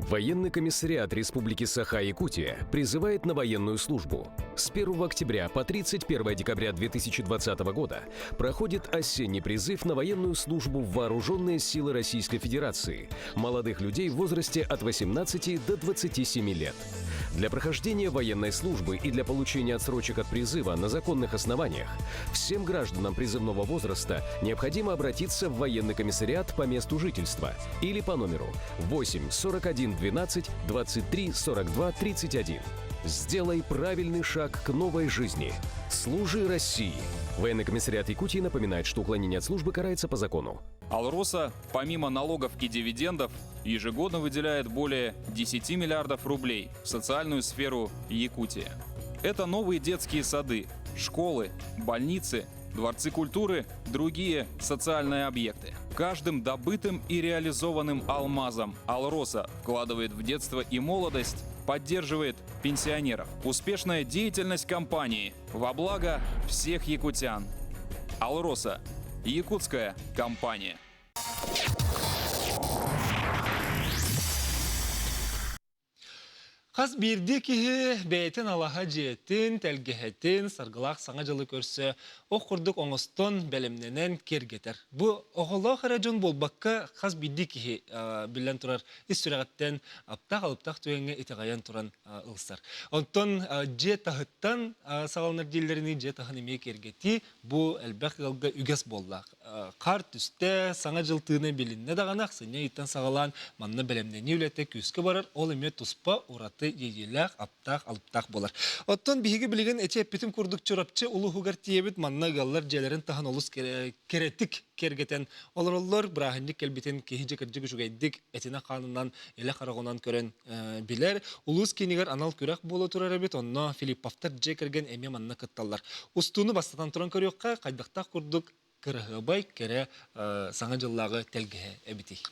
Военный комиссариат Республики Саха-Якутия призывает на военную службу. С 1 октября по 31 декабря 2020 года проходит осенний призыв на военную службу в Вооруженные силы Российской Федерации молодых людей в возрасте от 18 до 27 лет. Для прохождения военной службы и для получения отсрочек от призыва на законных основаниях всем гражданам призывного возраста необходимо обратиться в военный комиссариат по месту жительства или по номеру 8 41 12 23 42 31. Сделай правильный шаг к новой жизни. Служи России. Военный комиссариат Якутии напоминает, что уклонение от службы карается по закону. Алроса, помимо налогов и дивидендов, ежегодно выделяет более 10 миллиардов рублей в социальную сферу Якутии. Это новые детские сады, школы, больницы, дворцы культуры, другие социальные объекты. Каждым добытым и реализованным алмазом Алроса вкладывает в детство и молодость, поддерживает пенсионеров. Успешная деятельность компании во благо всех якутян. Алроса – якутская компания. Хас биирдии киһи бэйэтин алаһа дьиэтин, тэлгэһэтин, саргылаах Саҥа дьылы көрсө ох курдук оҥостон, бэлэмнэнэн киэргэтэр. Бу оҕолоох эрэ дьон буолбакка, хас биирдии киһи биллэн турар ис сүрэҕиттэн аптаах-алыптаах түгэҥҥэ итэҕэйэн туран ылсар. Онтон дьиэ таһыттан саҕаланар дииллэринии дьиэ таһын эмиэ киэргэтии бу элбэх ыалга үгэс буолла. Хаар түстэ, Саҥа дьыл тыына билиннэ даҕаны ахсынньы ыйтан саҕалаан манна бэлэмнэнии үлэтэ күүскэ барар, ол эмиэ туспа ураты иэйиилээх, аптаах, алыптаах буолар. Оттон биһиги билигин эчи эппитим курдук Чурапчы улууһугар тиийэбит, манна ыаллар дьиэлэрин таһын олус кэрэтик киэргэтэн олороллор, бырааһынньык кэлбитин киһи дьэ кырдьык үчүгэйдик этинэ-хаанынан, илэ хараҕынан көрөн билэр. Улуус киинигэр анал күрэх буола турар эбит, онно Филипповтар дьиэ кэргэн эмиэ манна кытталлар. Устууну бастатан туран көрүөххэ, хайдахтаах курдук кыраһыабай, кэрэ Саҥа дьыллааҕы тэлгэһэ эбитий?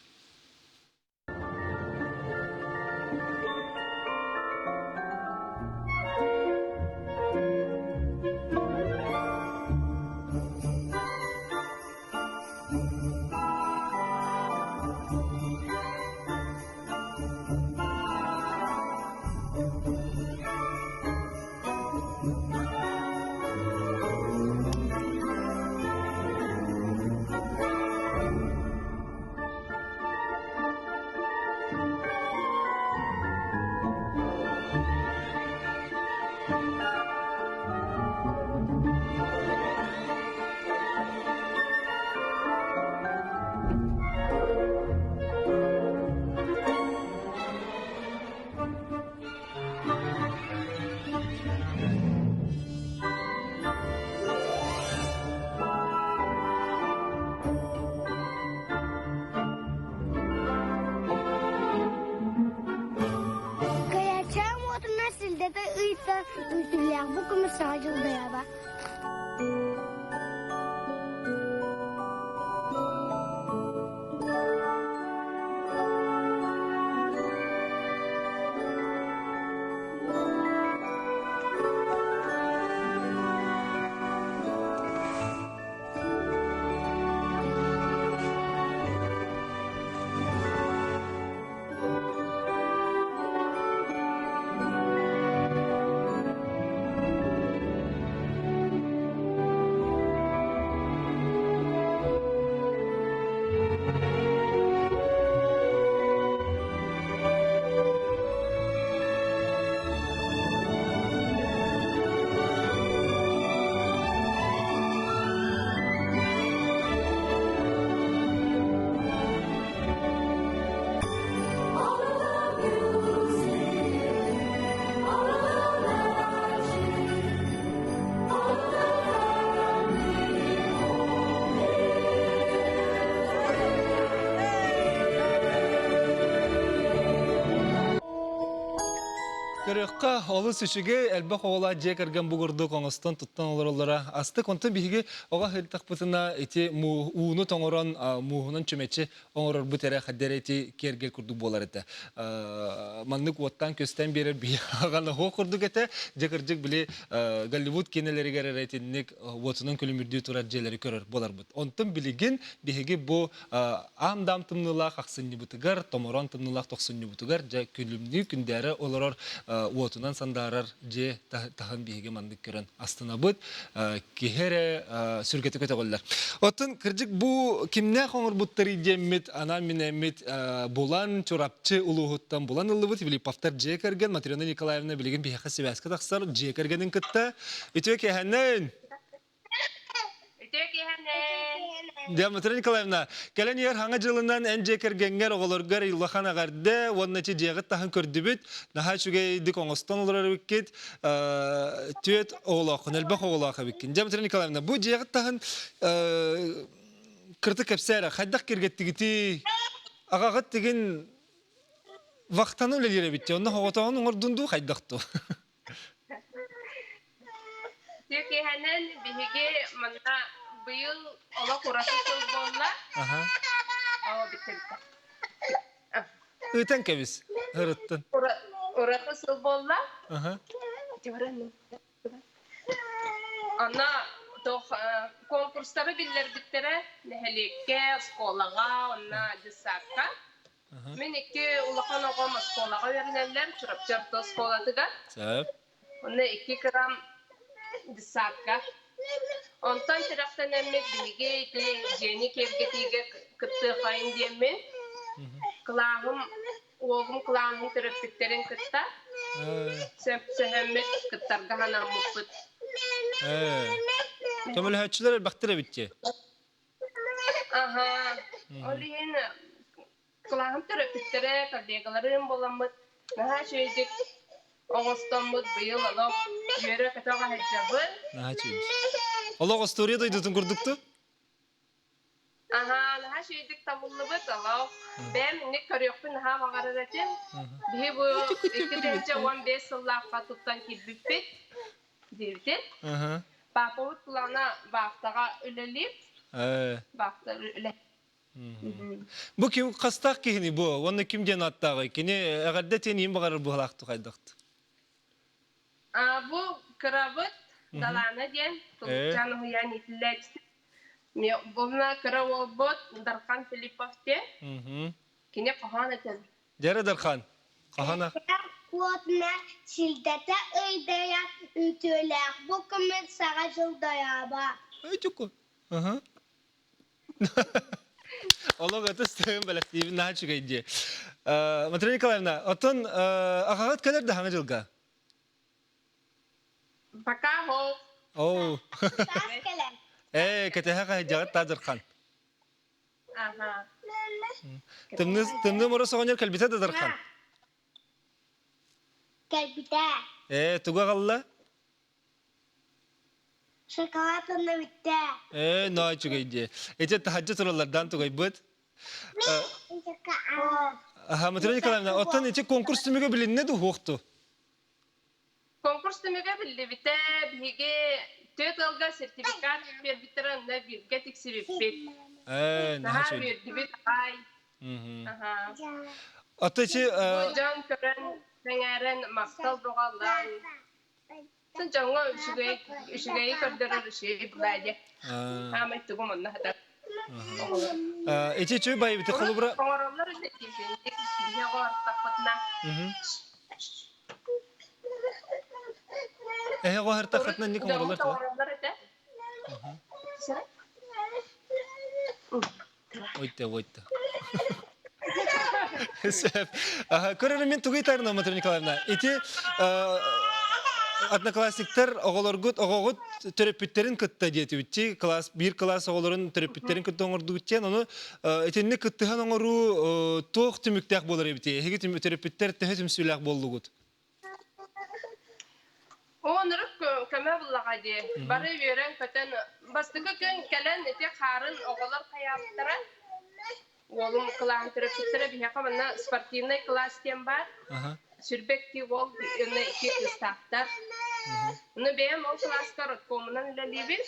Кайачаан уотунан силдэтэ ыйта үтүлээх бу көмүс саҥа дьылдайаба. Көрүөххэ олус үчүгэй, элбэх оҕолоох дьиэ кэргэн бу курдук оҥостон туттан олороллоро астык. Онтон биһиги оҕо сырыттахпытына ити ууну тоҥорон мууһунан чүмэчи оҥорорбут эрэ хайда эрэ ити киэргэл курдук буолар этэ. Маннык уоттаан-күөстээн биэрэр биһи аҕан оһуох курдук этэ. Дьэ кырдьык били Голливуд киинэлэригэр эрэ итинник уотунан күлүмүрдүү турар дьиэлэри көрөр буоларбыт. Онтон билигин биһиги бу аам-даам тымныылаах ахсынньыбытыгар, томороон тымныылаах тохсунньубутугар дьэ күлүмнүү күндээрэ олорор уотунан сандаарар дьиэ таһын биһиги маннык көрөн астынабыт. Киһи эрэ сүргэтэ көтөҕүллэр. Оттон кырдьык бу кимнээх оҥорбуттарый диэммит анаан-минээммит булан Чурапчы улууһуттан булан ыллыбыт Филипповтар дьиэ кэргэн Матрена Николаевна билигин биһиэхэ сибээскэ тахсар дьиэ кэргэнин кытта үтүө киэһэнэн! Үтүө киэһэнэн! Дьэ, Матрена Николаевна, кэлэн иһэр хаҥа дьылынан эн дьиэ кэргэҥҥэр, оҕолоргор улахан эҕэрдэ уонна ити дьиэҕит таһын көрдүбүт. Наһаа үчүгэйдик оҥостон олорор эбиккит. Түөт оҕолооххун, элбэх оҕолоох эбиккин. Дьэ, Матрена Николаевна, бу дьиэҕит таһын кыртык кэпсээ эрэ, хайдах киргэттигитий? Аҕаҕыт тигин вахтаны үлэлиир эбит, онно оҕотоҕун оҥордун дуу, хайдах дуу? Үтүө киэһэнэн биһиги манна быйыл олох ураты сыл буолла. Оо, бүттэ бүттэ. Ыытан кэбис, ырыттын. Ураты сыл буолла. Ана туох конкурстары биллэрбиттэрэ нэһилиэккэ, оскуолаҕа, онно дьыссаакка. Мин икки улахан оҕом оскуолаҕа үөрэнэллэр, Чурапчы орто оскуолатыгар. Сөп. Онно икки кырам десантка. Онтон тирэхтэнэммит биһиги ити дьиэни киэргэтиигэ кыттыахайын диэммин, кылааһым, уолум кылааһын төрөппүттэрин кытта сөпсөһөммүт кыттарга санаммыппыт. Көмөлөһөөччүлэр элбэхтэр эбит дии. Аха, ол иһин кылааһым төрөппүттэрэ, коллегаларым буоламмыт наһаа үчүгэйдик оҥостоммут быйыл олох үөрэ-көтө хаһыдьабын. Наһаа үчүгэй. Олох остуоруйа дойдутун курдукту? Аха, наһаа үчүгэйдик табыллыбыт олох. Бэйэм инник көрүөхпүн наһаа баҕарар этим. Биһи бу 2015 сыллаахха туттан киирбиппит диэбитин. Папабыт плана вахтаҕа үлэлиир. Вахта үлэ. Бу ким хастаах киһини бу? Уонна ким диэн ааттааҕый? Кини эҕэрдэ диэн иин баҕарар быһалаахтык хайдахт? Бу кырабыт Далаана диэн Тулукчаан уһуйаан иитиллээччи. Буна кыра уолбут Дархан Филиппов диэн. Кини хоһоон этэр. Дьэрэ Дархан, хаһана? Куотуна силдэтэ ыйдайа үтүөлээх бу күммүт саҥа дьыл дойооба. Ой, чуку. Аха. Олох ытыс тыын бэлэхтиибин наһаа үчүгэй дии. Матрена Николаевна, оттон аҕаҕыт кэлэр да хаҥа дьылга? Пока хоп. Оу. Саас кэлэр. Ээ, кэтэһэ хаһыдьаҕыт Таадырхан. Аха. Тымныы тымныы мороз оҕонньор кэлбитэ да Дархан? Кэлбитэ. Ээ, тугу аҕалла? Шоколад онно бүттэ. Ээ, ноо үчүгэй дии. Ити таһырдьа тураллардаан тугайбыт. Аха, Матрена Николаевна, оттон ити конкурс түмүгэ билиннэ дуу, суох Конкурс түмүгэ биллибитэ, биһиги түөрт ыалга сертификат биэрбиттэрэ онно бииргэ тиксибиппит. Ээ, наһаа Наһаа үчүгэй. үөрдүбүт аҕай. Аха. Оттон ити Бу дьон көрөн, сэҥээрэн, махтал бөҕө ыллаан. Дьоҥҥо үчүгэй, үчүгэйи көрдөрөр үчүгэй былаа Аамай тугум онно хатар. Ити үчүгэй байыбыты холобура Оҥороллор итинник биһи оҕо артахпытына. Эһэ оҕо артаххытына инник оҥороллор туо? Оҥороллор этэ. Ойта, ойта. Сөп. Көрөрүм мен тугу ыйтарына, Матрена Николаевна? Ити одноклассниктар оҕолоргут, оҕоҕут төрөппүттэрин кытта диэтибитчи, класс, биир класс оҕолорун төрөппүттэрин кытта оҥордугут диэн, ону итинник кыттыһан оҥоруу туох түмүктээх буолар эбитий? Эһиги төрөппүттэр төһө түмсүүлээх буоллугут? Оннук көмө буллаҕа дии. Бары үөрэн-көтөн, бастакы күн кэлэн ити хаарын оҕолор хайаабыттара. Уолум кылааһын төрөппүттэрэ биһиэхэ манна спортивнай класс диэн баар. Сүрбэкки уол уонна икки кыыстаахтар. Ону бэйэм ол кылааска родкомунан үлэлиибин.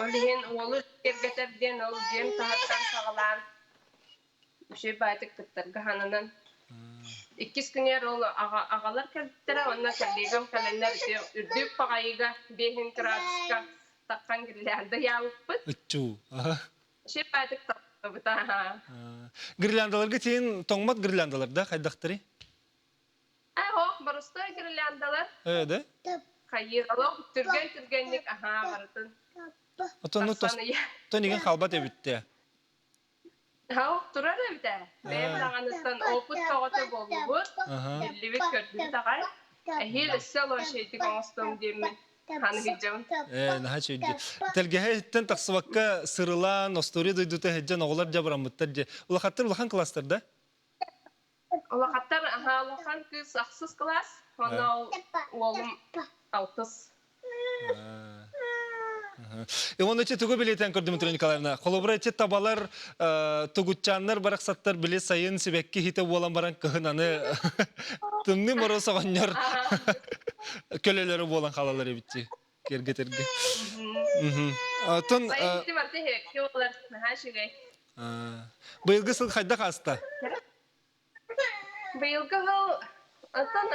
Ол иһин уолу кэргэтэр диэн ол дьиэм таһыттан саҕалаан үчүгэй баайтык кыттарга сананан иккис күнүгэр ол аҕалар кэлбиттэрэ уонна коллегам кэлэннэр ити үрдүк баҕайыга биэһин кыраадыска таххан гирлянда ыйаабыппыт. Ыччуу. Үчүгэй баайтык тахсыбыта. Гирляндаларга тиийин тоҥмот гирляндалар да хайдахтарый? Э, ох, боростой гирляндалар. Э, да? Хайыр, олох түргэн-түргэнник аһаа барытын. Отон ну тон халбат эбитте. Ха, турар эбит ээ. Бэйэм даҕаныттан опыт тоҕото буоллубут. Биллибит көрдүбүт аҕай. Эһиил өссө лошадьдик оҥостуом диэммин ханы сылдьабын. Ээ, наһаа үчүгэй. Тэлгэһэ иһиттэн тахсыбакка сырылаан, остуоруйа дойдута сылдьан оҕолор дьабыраммыттар дьэ. Улахаттар улахан класстар да? Улахаттар аһаа улахан кыыс ахсыс кылаас, онно ол уолум алтыс. Уонна ити тугу билиэтэн көрдүм Матрена Николаевна? Холобура ити табалар, тугутчааннар барахсаттар били сайын сибэкки иһитэ буолан баран кыһын аны тымныы мороз оҕонньор көлөлөрө буолан хаалалар эбит дии киэргэтэргэ. Оттон Сайын ити барыта иһэкки буолар, наһаа үчүгэй. быйылгы сыл хайдах ааста? Быйылгы сыл оттон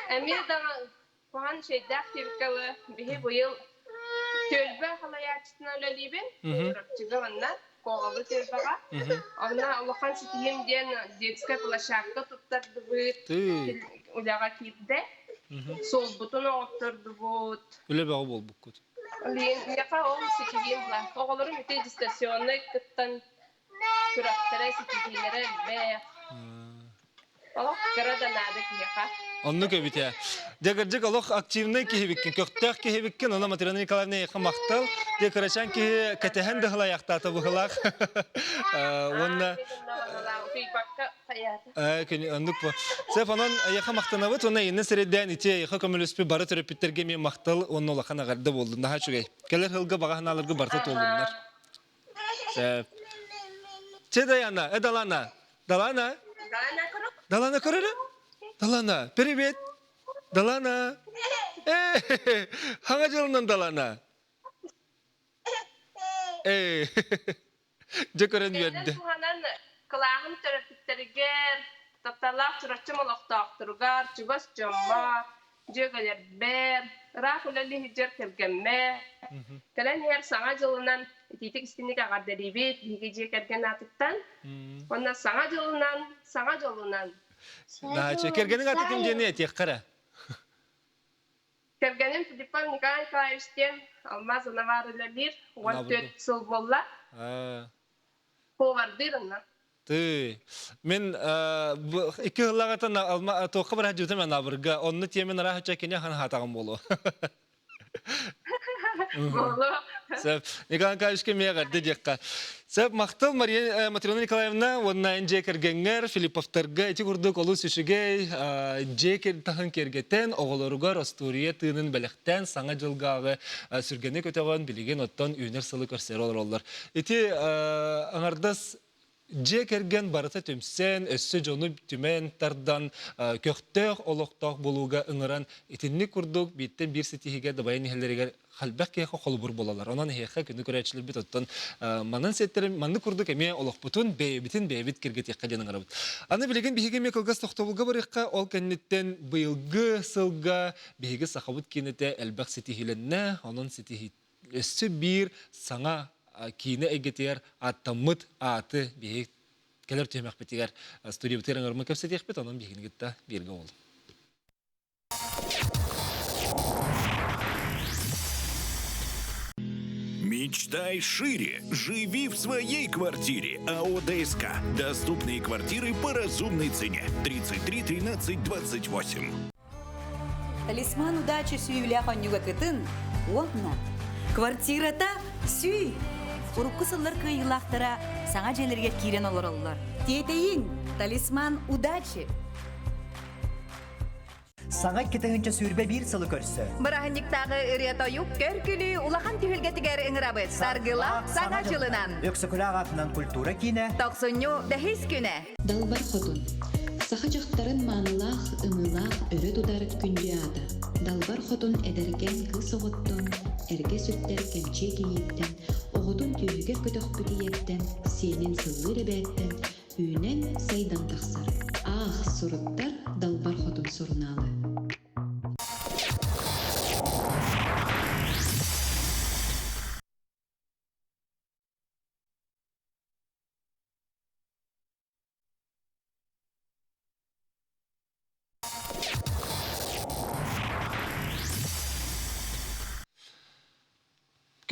эмиэ даҕаны куһаҕан үчүгэйдээх диэбиккэ биһи быйыл түөлбэ халайааччытынан үлэлиибин. Чурапчыга манна Куоҕалы түөлбэҕэ. Онно улахан ситиһиим диэн детскай площадка туттардыбыт, үлэҕэ киирдэ. Суолбутун оҥоттордубут. Үлэ бөҕө буолбуккут. Миэхэ ол ситиһиим була. Оҕолорум ити дистанционнай кыттан Күрэхтэрэ, ситиһиилэрэ элбэх. Олох кыра да наада киһиэхэ. Оннук эбит ээ. Дьэ, кырдьык, олох активнай киһибиккин, көхтөөх киһибиккин, онно Матрена Николаевна эйиэхэ махтал. Дьэ, кырачаан киһи кэтэһэн да ыһылайаахтаата быһылаах. Уонна оннук бу. Сөп, онон эйиэхэ махтанабыт уонна иннин сирэйдээн ити эйиэхэ көмөлөспүт бары төрөппүттэргэ эмиэ махтал уонна улахан эҕэрдэ буоллун. Наһаа үчүгэй. Кэлэр сылга баҕа санааларгы барыта туоллуннар. Сөп. Че Даяна, э Далана. Далана. Далана көрөрө? Далана, привет. Далана. Э, хаҥа дьылынан Далана. Э, дьэ көрөн үөрдэ. Туһанан кылааһым төрөппүттэригэр, тапталлаах Чурапчым олохтоохторугар, чугас дьоммор, дьүөгэлэрбэр, ыраах үлэлии сылдьар кэргэммэр, кэлэн иһэр Саҥа дьылынан итиитик истиҥник эҕэрдэлиибит биһиги дьиэ кэргэн аатыттан. Уонна Саҥа дьылынан, Саҥа дьолунан. Наача, кэргэниҥ аты ким диэни этиэххэ эрэ. Кэргэним Филиппов Николай Николаевич диэн алмаас анабаар үлэлиир, 14 сыл буолла. Повардыыр онно. Тыы. Мин икки сыллааҕыттан алма туохха барар дьүтүм анаабырга онно тиэмин арааһыча кини ахан хаатаҕым буолуо. Буолуо. Сөп. Николай Николаевичка эмиэ эҕэрдэ диэххэ. Сөп, махтал Мария Матрена Николаевна уонна эн дьиэ кэргэҥҥэр Филипповтарга ити курдук олус үчүгэй дьиэ таһын киэргэтэн оҕолоругар остуоруйа тыынын бэлэхтээн саҥа дьылгааҕы сүргэни көтөҕөн билигин оттон үүнэр сылы көрсөрө олороллор. Ити аҥардас дьиэ кэргэн барыта түмсэн, өссө дьону түмэн тардан, көхтөөх олохтоох буолууга ыҥыран, итинник курдук бииртэн биир ситиһиигэ дабайан иһэллэригэр элбэх киһиэхэ холобур буолаллар. Онон эһиэхэ күнү көрөөччүлэрбит оттон манан сиэттэрин маннык курдук эмиэ олохпутун бэйэбитин бэйэбит киргэтиэххэ диэн ыҥырабыт. Аны билигин биһиги эмиэ кылгас тохтобулга барыахха, ол кэнниттэн быйылгы сылга биһиги сахабыт киинэтэ элбэх ситиһиилэннэ, онон ситиһии өссө биир саҥа киинэ эйгэтигэр ааттаммыт ааты биһиги кэлэр түһүмэхпитигэр студиябытыгар ыҥырма кэпсэтиэхпит, онон биһигини кытта бииргэ буолуҥ. Мечтай шире. Живи в своей квартире. АО ДСК. Доступные квартиры по разумной цене. 33 13 28. Талисман удачи сүүйүлээх онньуга кытын уонна квартирата сүүй! Урукку сыллар кыайыылаахтара саҥа дьиэлэригэр киирэн олороллор. Тиэтэйиҥ! Талисман удачи! Саҥа 2021 сылы көрсө. Бырааһынньыктааҕы ырыа-тойук, көр-күлүү улахан түһүлгэтигэр ыҥырабыт. Саргылаах Саҥа дьылынан! Өксөкүлээх аатынан культура киинэ. Тохсунньу бэһис күнэ. Далбар Хотун. Саха дьахтарын маанылаах, ымыылаах өрө тутар күндү аата. Далбар хотун эдэркээн кыыс оҕоттон, эргэ сүктэр кэмчиэ кийииттэн, оҕотун түөһүгэр көтөхпүт ийэттэн, сиэнин сыллыыр эбээттэн үүнэн, сайдан тахсар. Аах, суруттар Далбар Хотун сурунаалы.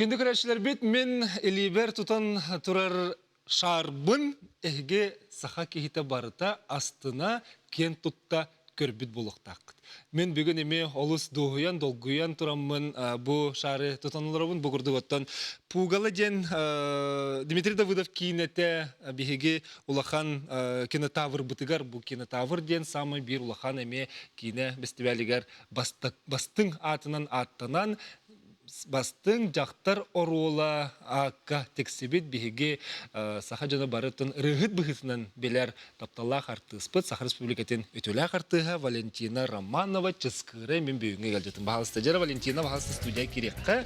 Күндү көрөөччүлэрбит, мин илиибэр тутан турар шаарбын эһиги саха киһитэ барыта астына, киэн тутта көрбүт буолуохтааххыт. Мин бүгүн эмиэ олус дуоһуйан, долгуйан тураммын бу шаары тутан олоробун. Бу курдук оттон Пугало диэн Дмитрий Давыдов киинэтэ биһиги улахан кинотаврбытыгар бу кинотавр диэн самый биир улахан эмиэ киинэ бэстибээлигэр бастыҥ аатынан ааттанан бастыҥ дьахтар оруола аакка тиксибит биһиги саха дьоно барытын ырыаһыт быһыытынан билэр тапталлаах артыыспыт Саха Республикатын үтүөлээх артыыһа Валентина Романова Чыскыырай мин бүгүҥҥү ыалдьытым. Баһаалыста дьара Валентина, баһаалыста студия кириэххэ.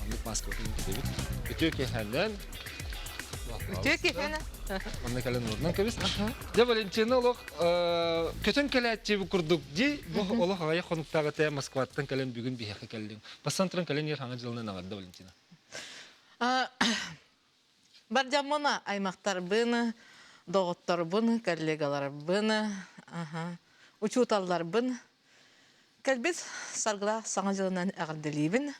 Оннук маскабытын китэбит. Үтүө киэһэнэн. Үтүө киэһэнэн. Онно кэлэн уурунан кэбис. Дьэ Валентина олох көтөн кэлээччи бу курдук ди бу олох аҕыйах хонуктааҕыта Москваттан кэлэн бүгүн биһиэхэ кэллиҥ. Бастан туран кэлэн иһэр хаҥа дьылынан аҕарда Валентина. Бар дьоммун, аймахтарбын, доҕотторбун, коллегаларбын, учууталларбын кэлбит саргылаах Саҥа дьылынан эҕэрдэлиибин.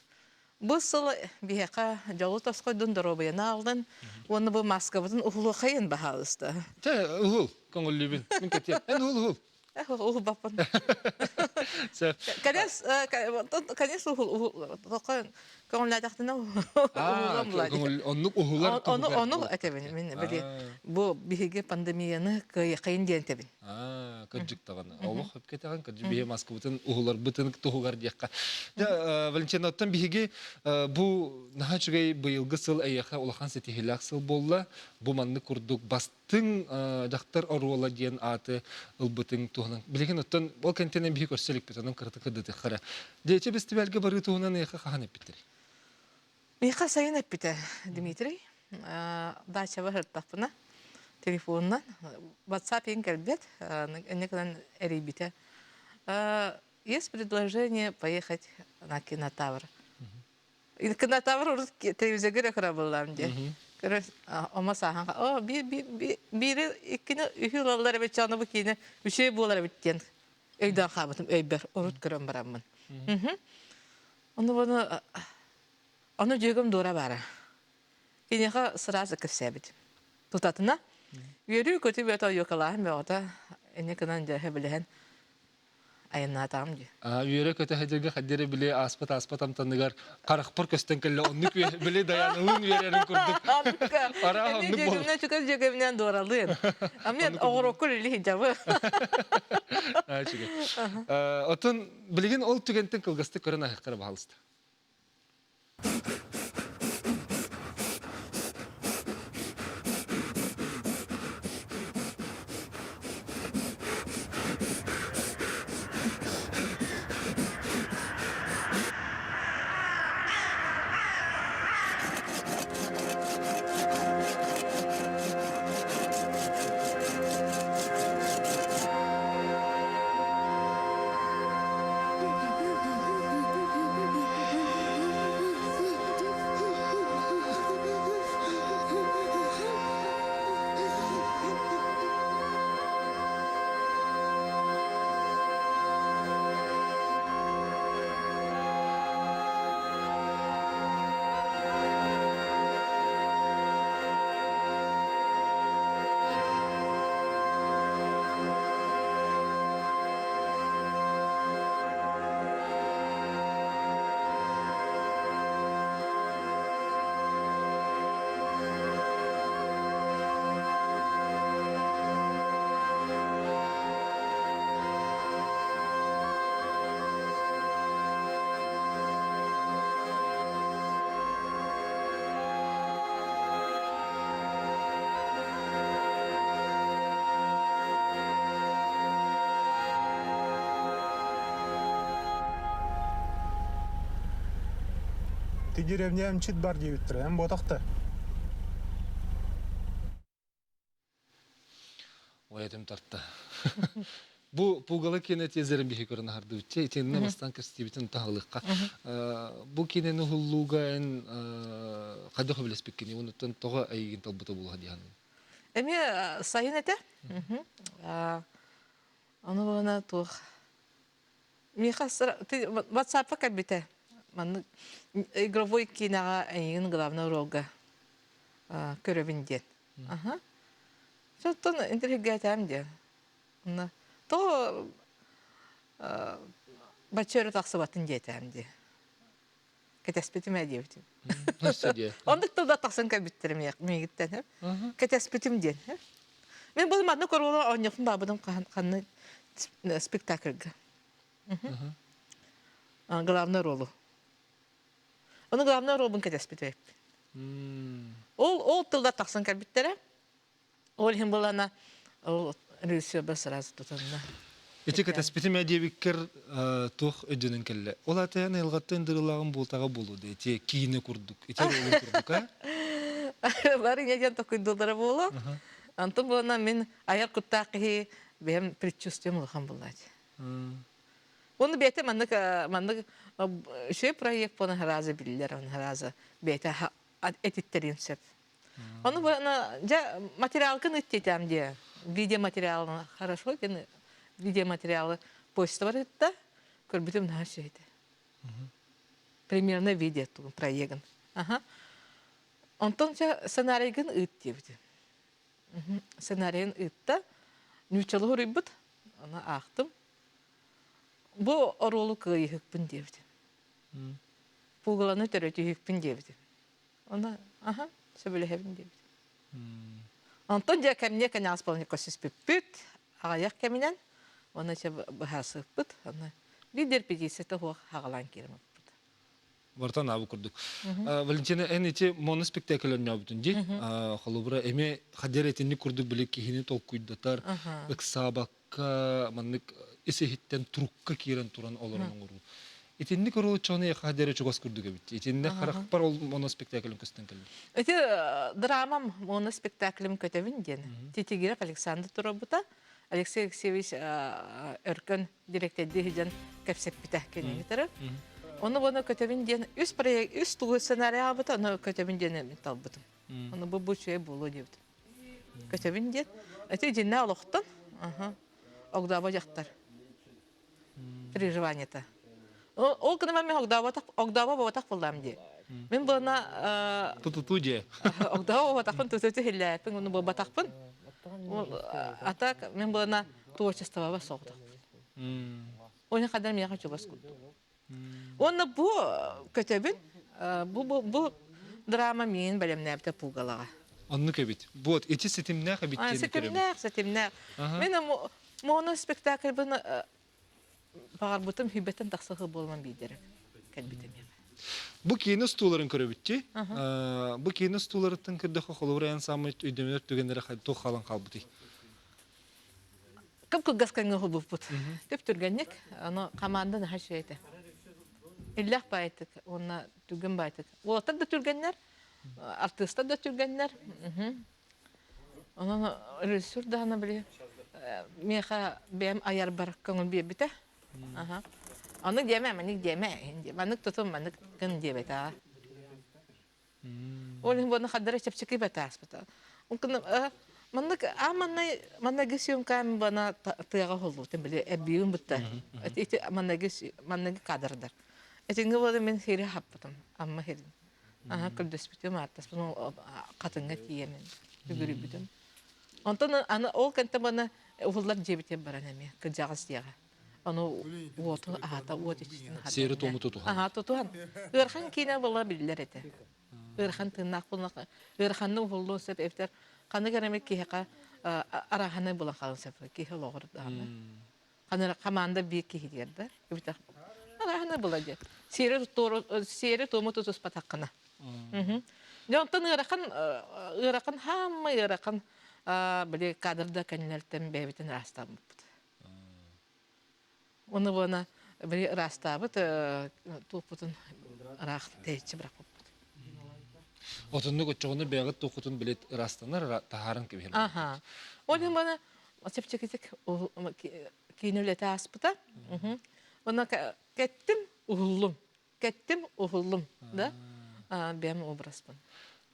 Бу сыл биһиэхэ дьолу тосхойдун, доруобуйаны аҕаллын уонна бу маскабытын уһулуохайын баһаалыста. Чэ, уһул, көҥүллүүбүн. Мин кэтиэм. Эн уһул, уһул. Уһулбаппын. Конец, конец уһул, көҥүллээтэхтинэ уһулам була. Оннук уһулар Ону, ону этэбин мин били бу биһиги пандемияны кыайыахайын диэн этэбин. Кырдьык даҕаны. Олох өпкө этэҕин, кырдьык биһи маскабытын уһуларбытын туһугар диэххэ. Дьэ, Валентина, оттон биһиги бу наһаа үчүгэй быйылгы сыл эйиэхэ улахан ситиһиилээх сыл буолла. Бу маннык курдук бастыҥ дьахтар оруола диэн ааты ылбытыҥ туһунан. Билигин оттон ол кэнтэнэн биһи көрсө иликпит, онон кыратык кырдытыахха эрэ. Дьиэчэ бэстибээлгэ барыы туһунан эйиэхэ хаһан эппиттэрий? Миэхэ сайын эппитэ Дмитрий. Дачаба сырыттахпына телефонунан WhatsApp иһин кэлбэт, инньэ гынан эрийбитэ. Есть предложение поехать на кинотавр. Кинотавр урут телевизорга эрэ көрө диye. Көрө ома сааһан о биири иккини үһү ылаллар эбит аны бу киинэ үчүгэй буолар эбит диэн өйдөөн хаалбытым өйбөр урут көрөн бараммын. Ону буну ону дьүөгэм Дора баара. Киниэхэ сразу кэпсээбит. Тутатына үөрүү-көтүү бөтө ойуокалааһын бөҕөтө инньэ гынан дьэ сөбүлэһэн айаннаатаҕым дии. Үөрэ-көтө сылдьарга хаддары били ааспыт ааспат амтаныгар харахпар көстөн кэллэ оннук били Дайаналыын үөрэрин курдук. Араа оннук бол. Дьүөгэбинэн чугас дьүөгэбинэн дуоралыын. А мен оҕурокку үлэлии сылдьабын. Үчүгэй. Отон Билигин ол түгэнтэн кылгастык көрөн аһыахтара баһалыста. Ти деревня эмчит бар диэбиттэрэ, эн буотах да. Ой, этим тарта. Бу пугалы кине тезерин биһи көрөн аһардыбытча, итинне бастан кэстибитин таһылыкка. Бу кинени хуллууга эн хайдах билеспиккини, онуттан тоҕо эйигин талбыта булуха диһан. Эмиэ сайын этэ. Ону буона туох Миэхэ WhatsApp-ка кэлбитэ. Маннык игровой киинэҕэ эйигин главный ролга көрөбүн диэн. Аха. Соттон интириһиргээтэм диэн. Онно тоҕо бачча өрө тахсыбатын диэтэм дии. Кэтэспитим ээ диэбитим. Оннук тылда тахсан кэлбиттэрим миигиттэн. Кэтэспитим диэн. Мин бұл маннык оруола оонньоохпун баабытым ханна спектакльга. Главный ролу. Ону главный ролбун кэтэспит эбиппин. Ол ол тылда тахсан кэлбиттэрэ. Ол иһин булана ол режиссерба сразу тутанна. Ити кэтэспитим ээ диэбиккэр туох өйдөнөн кэллэ? Ол атыан айылҕаттан дырылааҕын буолтаҕа буолуо да ити киинэ курдук, ити ролун курдук а? Бары иньэ диэн токуйдуулара буолуо. Онтон буолана мин айар куттаах киһи бэйэм предчувствием улахан буолааччы. Оны бэйэтэ маннык маннык үчүгэй проект буолан сразу биллэр, он сразу бэйэтэ этиттэриэн сөп. Ону дьэ материалгын ыттитам диэ. Видеоматериалын хорошо диэн видеоматериалы почта ытта көрбүтүм наһаа үчүгэй Примерно видео проегын. Аха. Онтон дьэ сценарийгын ыыт диэбитим. Сценарийын ыытта. Ньууччалыы суруйбут. Ону аахтым. Бу оруолу кыайыһыкпын диэбитим. Пугаланы төрөтүһүкпүн диэбитим. Оны аха сөбүлэһэбин диэбит. Онтон дьэ кэмниэ кэнэҕэс буолан көрсүспүппүт аҕыйах кэминэн уонна чэ быһаарсыппыт аны биир репетицията суох хаҕалаан киирэн оппут. Бартан аабы курдук. Валентина, эн ити моноспектакль ойнообутун дии. Холобура, эми хадер этинник курдук били киһини толкуйдатар, ыксаабакка, маннык ис-иһиттэн трукка киирэн туран олорон оҥоруу. Итинник оруолчону эха дere чугас курдук эбит. Итиннэ харахпар ол моноспектаклым көстөн кэллэ. Ити драмам моноспектаклым көтөбүн диэн. Титигиров Александр туруорбута. Алексей Алексеевич Өркөн директордии сылдьан кэпсэппитэ кинигитары. Ону буона көтөбүн диэн үс проект үс тугу сценарий аабыта, ону көтөбүн диэн талбытым. Ону бу бу үчүгэй буолуо диэбитим. Көтөбүн диэн. Ити дьиннэ олохтон огдообо дьахтар переживаниета. Ол гына мен огдообо огдообо буотах буллам дии. Мин буона Тутуту дьэ. Огдообо буотахпын тутуту хиллээппин, ону буолбатахпын. А так мен буона творчествоба соҕотохпун. Оны хадар миэхэ чугас курдук. Уонна бу көтөбүн, бу, бу, бу драма миин бэлэмнээбитэ пугалаҕа. Оннук эбит. Вот ити ситимнээх эбит диэн Ситимнээх, ситимнээх. Мин моно спектакльбын баҕарбытым хүбэтэн тахсыһы буолан биирдэрэ кэлбитим. Бу киинэ устууларын көрөбүт Бу киинэ устууларыттан көрдөххө холобура эн саамай өйдөмөр түгэннэрэ туох хаалан хаалбытый? Кып-кылгас кэмҥэ уһулбуппут. Түп-түргэнник. Ону хамаанда наһаа үчүгэй этэ. Иллээх баайтык уонна түргэн баайтык. Уолаттар да түргэннэр, артыыстар да түргэннэр. Онон режиссер даҕаны били миэхэ бэйэм айарбар көҥүл биэрбитэ. Ону диэмэ, маннык диэмэ, маннык тутун, маннык гын диэбэтэ. Ол иһин буона хардара чэпчэки бэтааспыта. Маннык а маннай маннайгы съемкам бана тыаҕа холлубутум били эрбиибин бытта. Ити маннайгы маннайгы кадрдар. Этиҥҥэ буола мин хири хаппытым амма хирин. Аха көрдөспүтүм ааттаспытым хатыҥҥа тиийэмин үгүрүйбүтүм. Онтон аны ол кэнтэ бана уһуллар дьиэбитин баран эмиэ кырдьаҕас диэҕэ. Ону уоту аһата уот иччитин Сиэри туому тутуһан. Аһа тутуһан. Ыарахан киинэ буола биллэр этэ. Ыарахан тыыннаах буоллахха ыараханны уһуллуон сөп эбэтэр ханнык эрэ киһиэхэ арааһынай буолан хаалан сөп киһи олоҕор даҕаны. Ханна хамаанда биир киһи диэр да. Эбэтэр арааһынай була диэ. Сиэри сиэри туому тутуспатаххына. Дьэ онтон ыарахан ыарахан хааммай ыарахан били кадрда кэннилэртэн бэйэбитин ыраастаабыппыт. Уну буона били ыраастаабыт туоппутун ыраах тэйиччи бырахпыппыт. Отуннук оччоҕуна бэйэҕит туоххутун билет ыраастанар таһааран кэбиһэр. Аха. Ол иһин бана чэпчэкитик киин үлэтэ ааспыта. Онно кэттим, уһуллум. Кэттим, уһуллум. Да? Бэйэм образпын.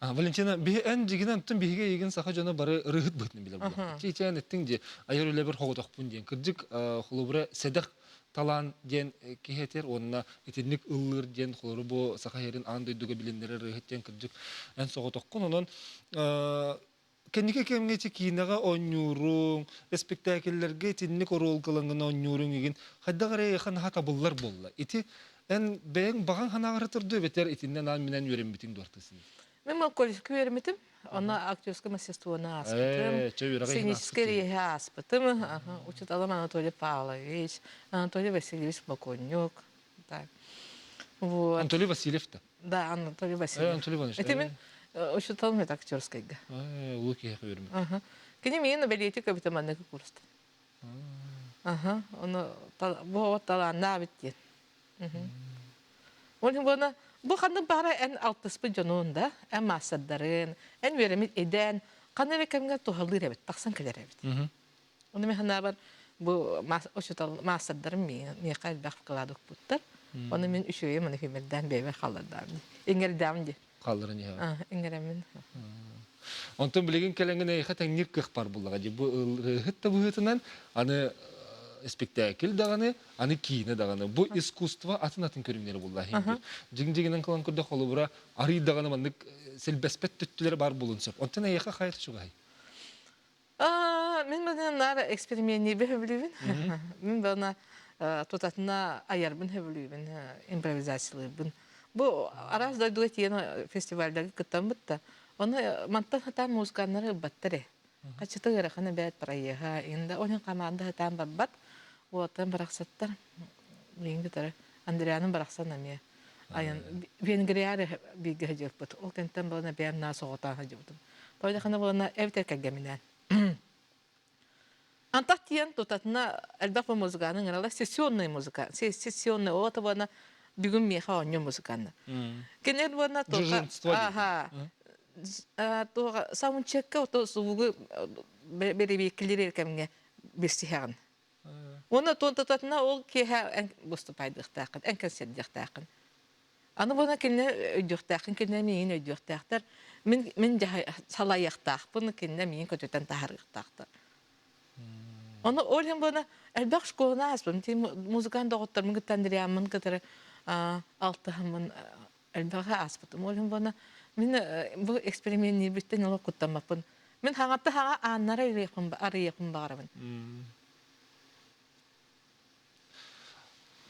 Валентина, биһи эн дьигинэн тун биһиги эйигин саха дьоно бары ырыһыт быһытын билэр буолуохпут. Чиичээн эттиҥ дии, айар үлэбэр хоҕотохпун диэн. Кырдьык, холобура, сэдэх талаан диэн киһи этэр уонна итинник ыллыыр диэн холобура бу саха иһэрин аан дойдуга билиннэрэр ырыаһыт диэн кырдьык эн соҕотоххун. Онон кэнники кэмҥэ ити киинэҕэ оонньууруҥ, испиктээкиллэргэ итинник оруолгалаҥҥын оонньууруҥ игин хайдах эрэ эйиэхэ наһаа табыллар буолла. Ити эн бэйэҥ баҕаҥ санааҕар турду эбэтэр итиннэ анаан минэн үөрэммитиҥ дуо артыысыны? Мен мал колледжка үөрэммитим. Онно актерское мастерствоны ааспытым. Сценическое рейхи ааспытым. Учуталым Анатолий Павлович, Анатолий Васильевич Боконнюк. Так. Вот. Анатолий Васильев да? Да, Анатолий Васильев. Анатолий Иванович. Это мен учуталым это актерскайга. Улуу киһиэхэ үөрэммит. Кини миин бэлиэтик көбүтэ манныгы курста. Аха, оны бу талааннаабыт диэн. Ол иһин буона бу ханнык баара эн алтыспыт дьонуун да, эн маастардарын, эн үөрэммит идээн ханна эрэ кэмҥэ туһалыыр эбит, тахсан кэлэр эбит. Ону мин санаабар бу учуутал маастардарым миэхэ элбэх вклад укпуттар. Ону мин үчүгэйим аны хүмэрдээн бэйэбэр хааллардаам дии. Иҥэрдэм дии. Хаалларан иһэҕин. Иҥэрэммин. Онтон билигин кэлэҥҥин эйиэхэ тэҥниир кыах баар буоллаҕа дии. Бу ырыаһыт да быһыытынан аны испиктээкил даҕаны, аны киинэ даҕаны. Бу искусство атын-атын көрүҥнэрэ буолла иһин. Дьиҥ-дьиҥинэн кылан көрдөх холобура арый даҕаны маннык силбэспэт төттүлэрэ баар буолуон сөп. Онтон эйиэхэ хайа чугаһай? Мин баны наар эксперименниирбин сөбүлүүбүн. Мин баны тутатына айарбын сөбүлүүбүн, импровизациялыырбын. Бу араас дойдуга тиийэн фестивальдарга кыттаммыт да, ону мантан сатаан музыканнары ылбаттар ээ. Хаччыта ыарахан эбээт проеһа, инда онон команда сатаан барбат. Уоттан барахсаттар, миигин кытары Андрианын барахсан эмиэ айан Венгрияре бииргэ сылдьыбыппыт. Ол кэнниттэн буолан бэйэм наа соҕотоон сылдьыбытым. Тойдахына буолана эбэтэр кэргэминээн. Антах тиийэн тутатына элбэх бу музыканы ыҥыралар сессионный музыка. Сессионный оҕото буолана бүгүн миэхэ оонньуу музыканы. Кинилэр буолана туоха аха туоха саундчекка ото звугу бэрэбиэркэлиир кэмҥэ билсиһэҕин. Уонна туонтататына ол киэһэ эн выступайдыахтааххын, эн концердиэхтааххын. Аны буона кинини өйдүөхтээххин, кинини миигин өйдүөхтээхтэр. Мин мин салайыахтаахпын, кинини миигин көтүтэн таһаарыахтаахтар. Ону ол иһин буона элбэх школаны ааспытым. Ти музыкант доҕотторбун кытта Андриаммын кытары алтыһаммын элбэҕи ааспытым. Ол иһин буона мин бу эксперименниирбиттэн олох куттаммаппын. Мин хаҥатта хаҥа ааннары арыйыахпын баҕарабын.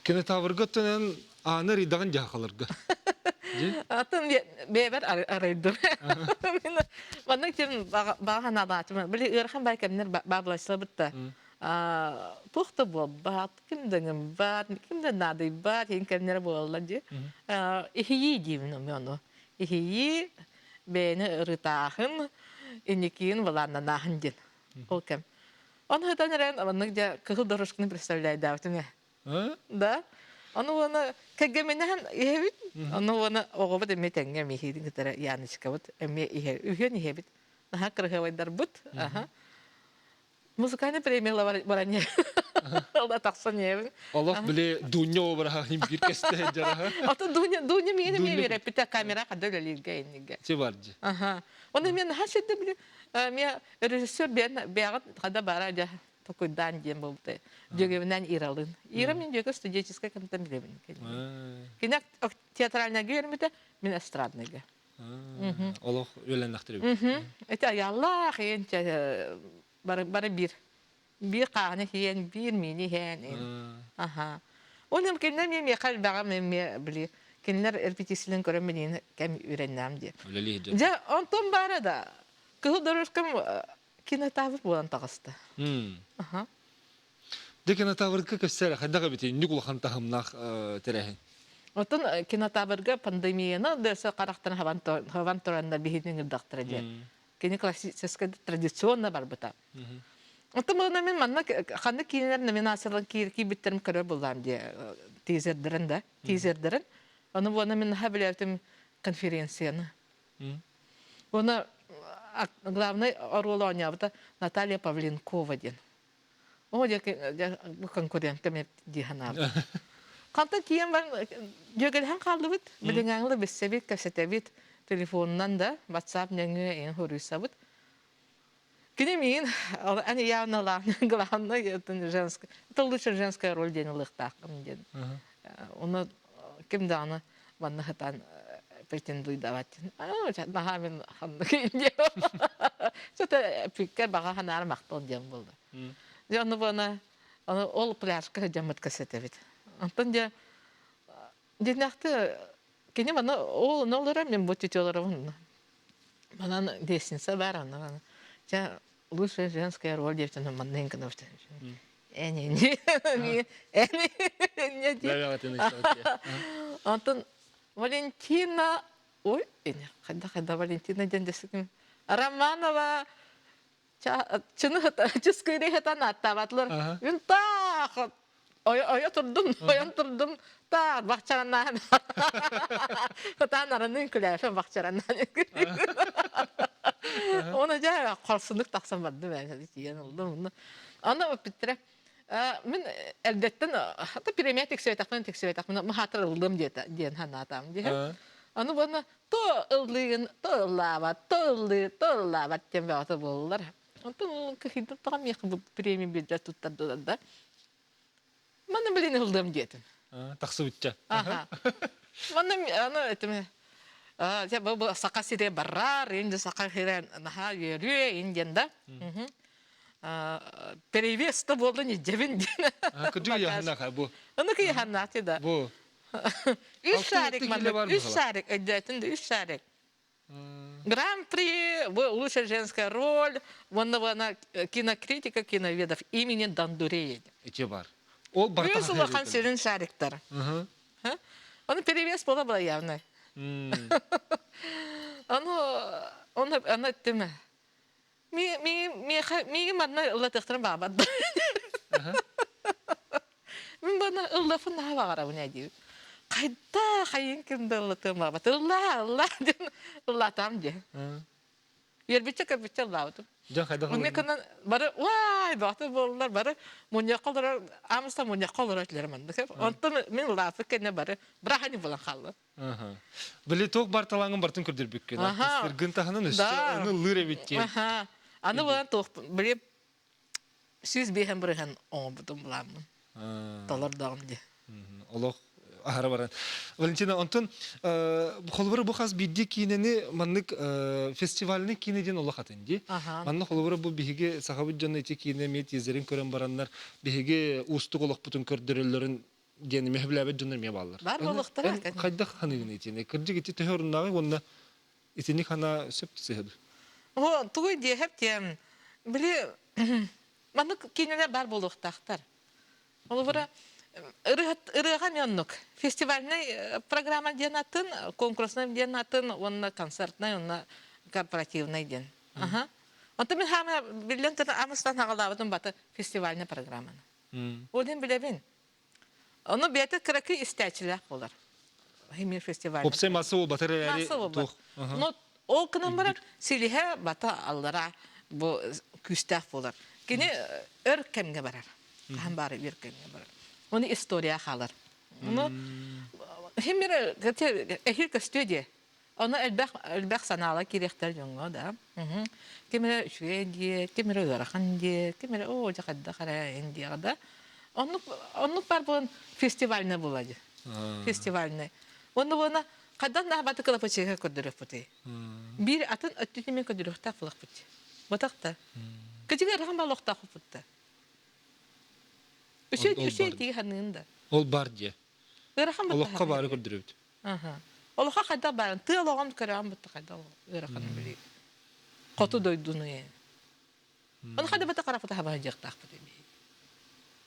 Кинотаврга өттүнэн ааны арыйдаҕын дьаһахаларга. Атын бэйэбэр арыйдым. Мин маннык тем баҕа санаалааччым. Били ыарахан бай кэмнэр баабылайсылабыт да. Туох да буолбат, ким да ыҥырбат, ким да наадыйбат, иһин кэмнэрэ буолаллар дии. Иһийии диибин ону. Иһийии, бэйэни ырытааһын, инникиин былааннанааһын диэн. Ол кэм. Ону сытан эрэн маннык дьэ кыһыл дорожканы представляйдаабытым ээ. Да. Ону уонна кэргэминэһэн иһэбит. Ону уонна оҕобут эмиэ тэҥҥэ эмиэ иһиирин кытары Яночкабыт эмиэ иһэр. Үһүөн иһэбит. Наһаа кырыһыабайдарбыт. Аха. Музыкальный премия баран Ол тахсан иһэбин. Олох били Дуня обраһа биир кэстэ дьараһа. Ото Дуня Дуня миигин эмиэ үөрэппитэ камера хада үлэлииргэ иннигэ. Ти бар дьи. Аха. Оны мен наһаа сирде били мен режиссер бэйэн бэйэҕит хада бара дьэ токуйдаан диэн буолбута. Дьөгөбүнэн Иралын. Ира мин дьөгө студенческай кэмтэн билэбин. Кини театральныйга үөрмүтэ, мин эстрадныйга. Олох үөлэннэхтэр Эти аяллаах иэн бары бары биир биир хааны иһиэн, биир миини иһээн. Аха. Онон кинилэр миэ миэхэ элбэҕэ миэ били кинилэр репетицияларын көрөн билигин кэм үөрэннэм диye. Дьэ онтон баара да кыһыл дорожкам кинотавр буолан таҕыста. Аха. Дьэ кинотаврга көссөр хайдах эбитий инник улахан таһымнаах тэрээһин. Оттон кинотаврга пандемияны дөсө харахтан хабан тураннар биһигини ыҥырдахтара диэн. Кини классическай традиционно барбыта. Оттон буолна мин манна ханнык киинэлэр номинацияларын киирбиттерин көрөр буллаам дии тизердерин да тизердерин. Ону буолна мин наһаа билэбитим конференцияны. Уонна главный оруолу оонньообута Наталья Павленкова диэн. Оо, дьэ бу конкурентка мен дии санаабыт. Хантан тиийэн баран дьүөгэлэһэн хааллыбыт. Билиҥҥээҥҥи билсэбит, кэпсэтэбит. Телефонунан да, WhatsApp нөҥүө эҥин хоруйсабыт. Кини миин, они явно главное, это женская, это лучше женская роль диэн ылыахтааххын диэн. Оны ким даҕаны манна сытан претендуйдавать. Наһаа мин ханнык Что-то пиккер баҕа ханаар махтал диэн буолла. Дьэ ону буона ол пляжка сылдьаммыт кэсэтэбит. Онтон дьэ динахты кини маны ол олорор мен бу тетяларым манан лестница бар аны Чэ лучшая женская роль диэбитин манныын гынабыт. Эни не эни Онтон Валентина ой хайда хайда Валентина диэн дэсиким Романова чыны чыскыыры хатан аттаабатылар. Үн таах ойо турдум, ойон турдум, таар бахчараннаан. Хатан аранын күлээфен бахчараннаан. Оны дьэ хорсунук тахсан бардым ээ тиийэн ылдым. Аны өппүттэрэ мин эрдэттэн хата премия тиксибэтэхпин тиксибэтэхпин махатыр ыллым диэтэ диэн санаатаам диһэ. Аны буонна то ыллыгын то ыллаабат, то ыллыы, то ыллаабат диэн бөҕөтө буоллулар. Онтон кыһыйдым тоҕо миэхэ бу премия биэрдэ туттардылар да. Манна билин ыллыам диэтим. Тахсыбычча. Аха. Манна аны этим дьэ бу саха сире барар, инде саха сире наһаа үөрүө индиэн да. Перевес да буолла нидьэбин диэн. Кырдьык яһаннаха бу. Аны кыйаханнаати да. Бу. Үс шарик маннык, үс шарик, өйдөөтүн да үс шарик. Гран-при, лучшая женская роль, уонна кинокритика киноведов имени Дандурея. Ити бар. Ол бар Үс улахан сүрүн шариктар. Оны перевес буола была явно. Ону оны аны эттим. Ми ми ми ми манна ыллатыахтарын баабат. Мин бана ыллафын наһаа баҕарабын ээ диибин. Хайда хайын ким да ыллатыам баабат. Ыллаа, ыллаа диэн ыллаатаам диэн. Үөрбүччэ көрбүччэ ыллаабытым. Дьон хайдах Онно кынан бары уай баҕата буоллар бары мунньахха олорор аамыста мунньахха олорор этилэр маннык. Онтон мин ыллааппыт кэннэ бары бырахани буолан хаалла. Били туох бар талааҥын бартын көрдөрбүккүн. Артистыргын таһынан өссө аны ыллыыр эбит диэн. Аны буолан туох били 105 бырыһан оҥорбутум буламмын. Толордоҕум дии. Олох аһара баран. Валентина, онтон холобура бу хас биирдии киинэни маннык фестивальный киинэ диэн олох атын дии. Манна холобура бу биһиги сахабыт дьоно ити киинэ эмиэ тизерин көрөн бараннар биһиги уустук олохпутун көрдөрөллөрүн диэн эмиэ сөбүлээбэт дьоннор эмиэ бааллар. Бар буолуохтара. Хайдах ханыгын итини? Кырдьык ити төһө оруннааҕый уонна итини хана сөп сыһыды? О, тугуй диэһэп диэн, били маннык киинэлэр баар буолуохтаахтар. Холобура, ырыаға эмиэ оннук. Фестивальный программа диэн атын, конкурсный диэн атын, уонна концертный, уонна корпоративный диэн. Аха. Онтон мин хаама биллэн туран амыстан хагалаабытым баты фестивальный программаны. Ол иһин билэбин. Ону бэйэтэ кыракый истээччилээх буолар. Химия фестиваль. Опсай масса буолбатар эрээри Масса буолбат. Но ол гынан баран силиһэ бата аллара бу күүстээх буолар. Кини өр кэмҥэ барар. Хаһан баары өр кэмҥэ барар. Оны история хаалар. Ону химмер эһир көстүө диэ. Ону элбэх элбэх санаалар киириэхтэр дьоҥҥо да. Ким эрэ үчүгэй диэ, ким эрэ ыарахан диэ, ким эрэ оо дьэ хайдах эрэ эн диэҕэ да. Оннук оннук бар буолан фестивальный була дии. Фестивальный. Онно буолна хайдах наабаты кылапачыга көрдөрүөхпүтүй? Биир атын өттүтүн мен көрдөрүөхтээх булахпыт. Батах да. Кытыга ыарахан балохтаах да. Үсүй үсүй тиги ханыын да. Ол бар дии. Ыарахан Олоххо баары көрдөрөбүт. Олоххо хайдах баарын тыа олоҕун көрөҕүн бутта хайдах ыараханын билии. Хоту дойдуну ээ. Ону хайда бата харафыта хабаһы дьыахтаахпыт эми.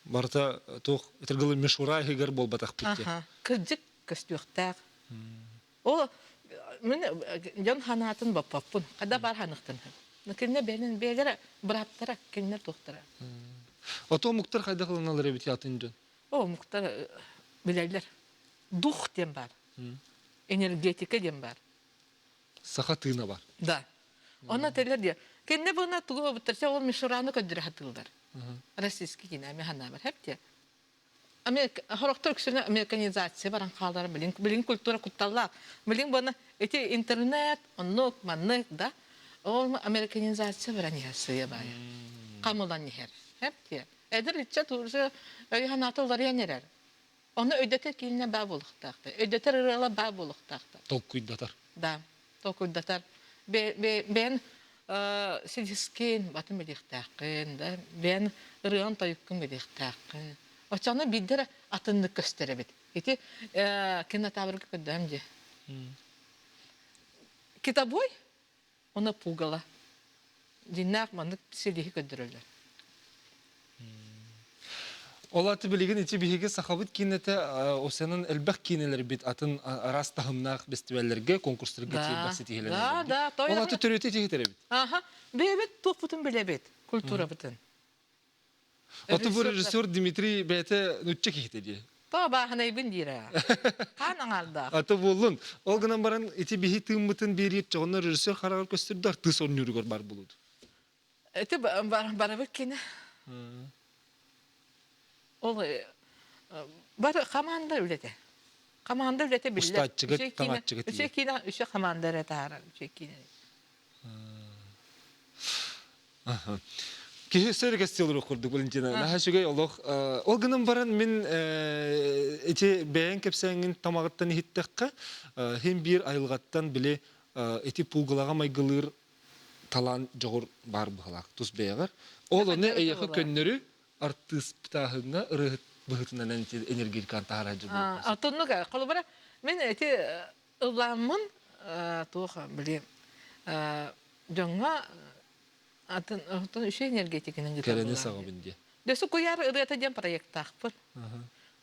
Барыта туох ытыргылы мишура иһигэр буолбатахпыт дии. Кырдьык көстүөхтээх. Ол мин дьон ханаатын боппоппун. Хайда бар ханыхтын. Кинилэр бэйэлэрин бэйэлэрэ бырааптара, кинилэр туохтара. Ото омуктар хайдах ылыналар эбит атын дьон? О омуктар билэллэр. Дух диэн бар. Энергетика диэн бар. Саха тыына бар. Да. Онно этэллэр диye. Кэннэ буна тугу обуттарса ол мишураны көддөрө хатыыллар. Российский кино ханабар хеп диye. Америка хорохтор үксүнэ американизация баран хаалар билин билин культура кутталлаах. Билин буна ити интернет оннук маннык да ол американизация баран иһэр сыйа баайа. Хамылан иһэр. Хеп диye. Эдэр ыччат уже өйө-санаата уларыйан эрэр. Ону өйдөтөр киинэ баа буолуохтаахтар. Өйдөтөр ырыала баа буолуохтаахтар. Толкуйдатар. Да, толкуйдатар. Бэйэн силискин батын билиэхтээххин, да, бэйэн ырыан тойуккун билиэхтээххин. Оччоҕуна биирдэ эрэ атыннык көстөр эбит. Ити кинотаврга көрдөһөм дии. Китобой Оны пугало. Дьиннээх маннык силиһи көрдөрөллөр. Ол аты билигин ити биһиги сахабыт киинэтэ осенан элбэх киинэлэрбит атын араас таһымнаах бэстибээллэргэ, конкурстарга тиийбэх ситиһилэр. Да, да, той Ол аты төрүтэ тиһитер эбит. Аха, бэйэбит туохпутун билэбит, культурабытын. Оту бу режиссер Дмитрий бэйэтэ нучча киһитэ дии. То бааһынайбын диирэ. Хаан аҥаардаах. Аты буоллун. Ол гынан баран ити биһи тыыммытын биэриир чоҕонно режиссер хараҕар көстүрдэ артыыс оонньууругар бар булуду. Ити барабыт кини. Ол бар команда үлэтэ. Команда үлэтэ биллэр. Устааччыга, таҥааччыга Үчүгэй киинэ, үчүгэй команда эрэ таһаарар үчүгэй киинэ. Киһи сөрү кэстиэлэр курдук Валентина. Наһаа үчүгэй олох. Ол гынан баран мин ити бэйэҥ кэпсээҥҥин тамаҕыттан иһиттэххэ, хин биир айылҕаттан били ити пуугалаҕа майгылыыр талаан дьоҕур баар быһалаах тус бэйэҕэр. Ол ону эйиэхэ көннөрү артыыс птааһыҥҥа ырыаһыт быһыытынан энергетиканы таһаарар дьон. Отоннук холобура мин ити ылламмын туох били дьоҥҥо атын атын үчүгэй энергетиканан Кэрэни саҕабын диye. Дөсө куйаар ырыата диэн проектаахпын.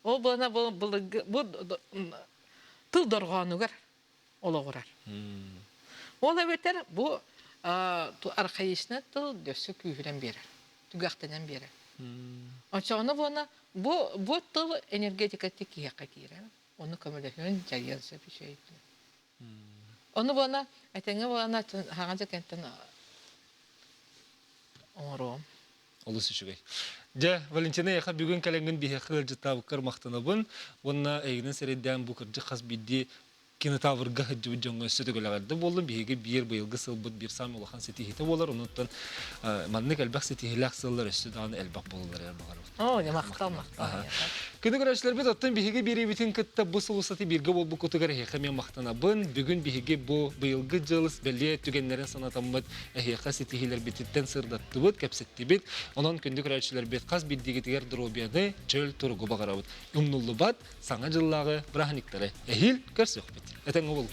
Ол буолана бу былыргы бу тыл дорҕоонугар олоҕурар. Ол эбэтэр бу архаичнай тыл дөссө күүһүрэн биэрэр, түгэхтэнэн биэрэр. Оччоҕуна буона бу бу тыл энергетиката киһиэхэ киирэр. Ону көмөлөһүөн дьайыан сөп үчүгэйдик. Ону буона этэҥҥэ буолана хаҥа дьэкэнтэн оҥоруом. Олус үчүгэй. Дьэ, Валентина, эйиэхэ бүгүн кэлэҥҥин биһиэхэ ыалдьыттаабыккар махтанабын уонна эйигинэн сирэйдээн бу кырдьык хас биирдии кинотаврга сылдьыбыт дьоҥҥо өссө төгүл эҕэрдэ буоллун. Биһиги биир быйылгы сылбыт биир саамай улахан ситиһиитэ буолар. Онуттан маннык элбэх ситиһиилээх сыллар өссө даҕаны элбэх буолаллар эрэ баҕарабыт. Оо, махтал, махтал. Күнү көрөөччүлэрбит, оттон биһиги биэриибитин кытта бу сыл устата бииргэ буолбуккутугар эһиэхэ эмиэ махтанабын. Бүгүн биһиги бу быйылгы дьылыс бэлиэ түгэннэрин санатаммыт эһиэхэ ситиһиилэрбититтэн сырдаттыбыт, кэпсэттибит. Онон күндү көрөөччүлэрбит хас биирдиигитигэр доруобуйаны, чөл туругу баҕарабыт. Умнуллубат саҥа дьыллааҕы бырааһынньыктары эһиил көрсүөхпүт. Этэҥҥэ буолуҥ.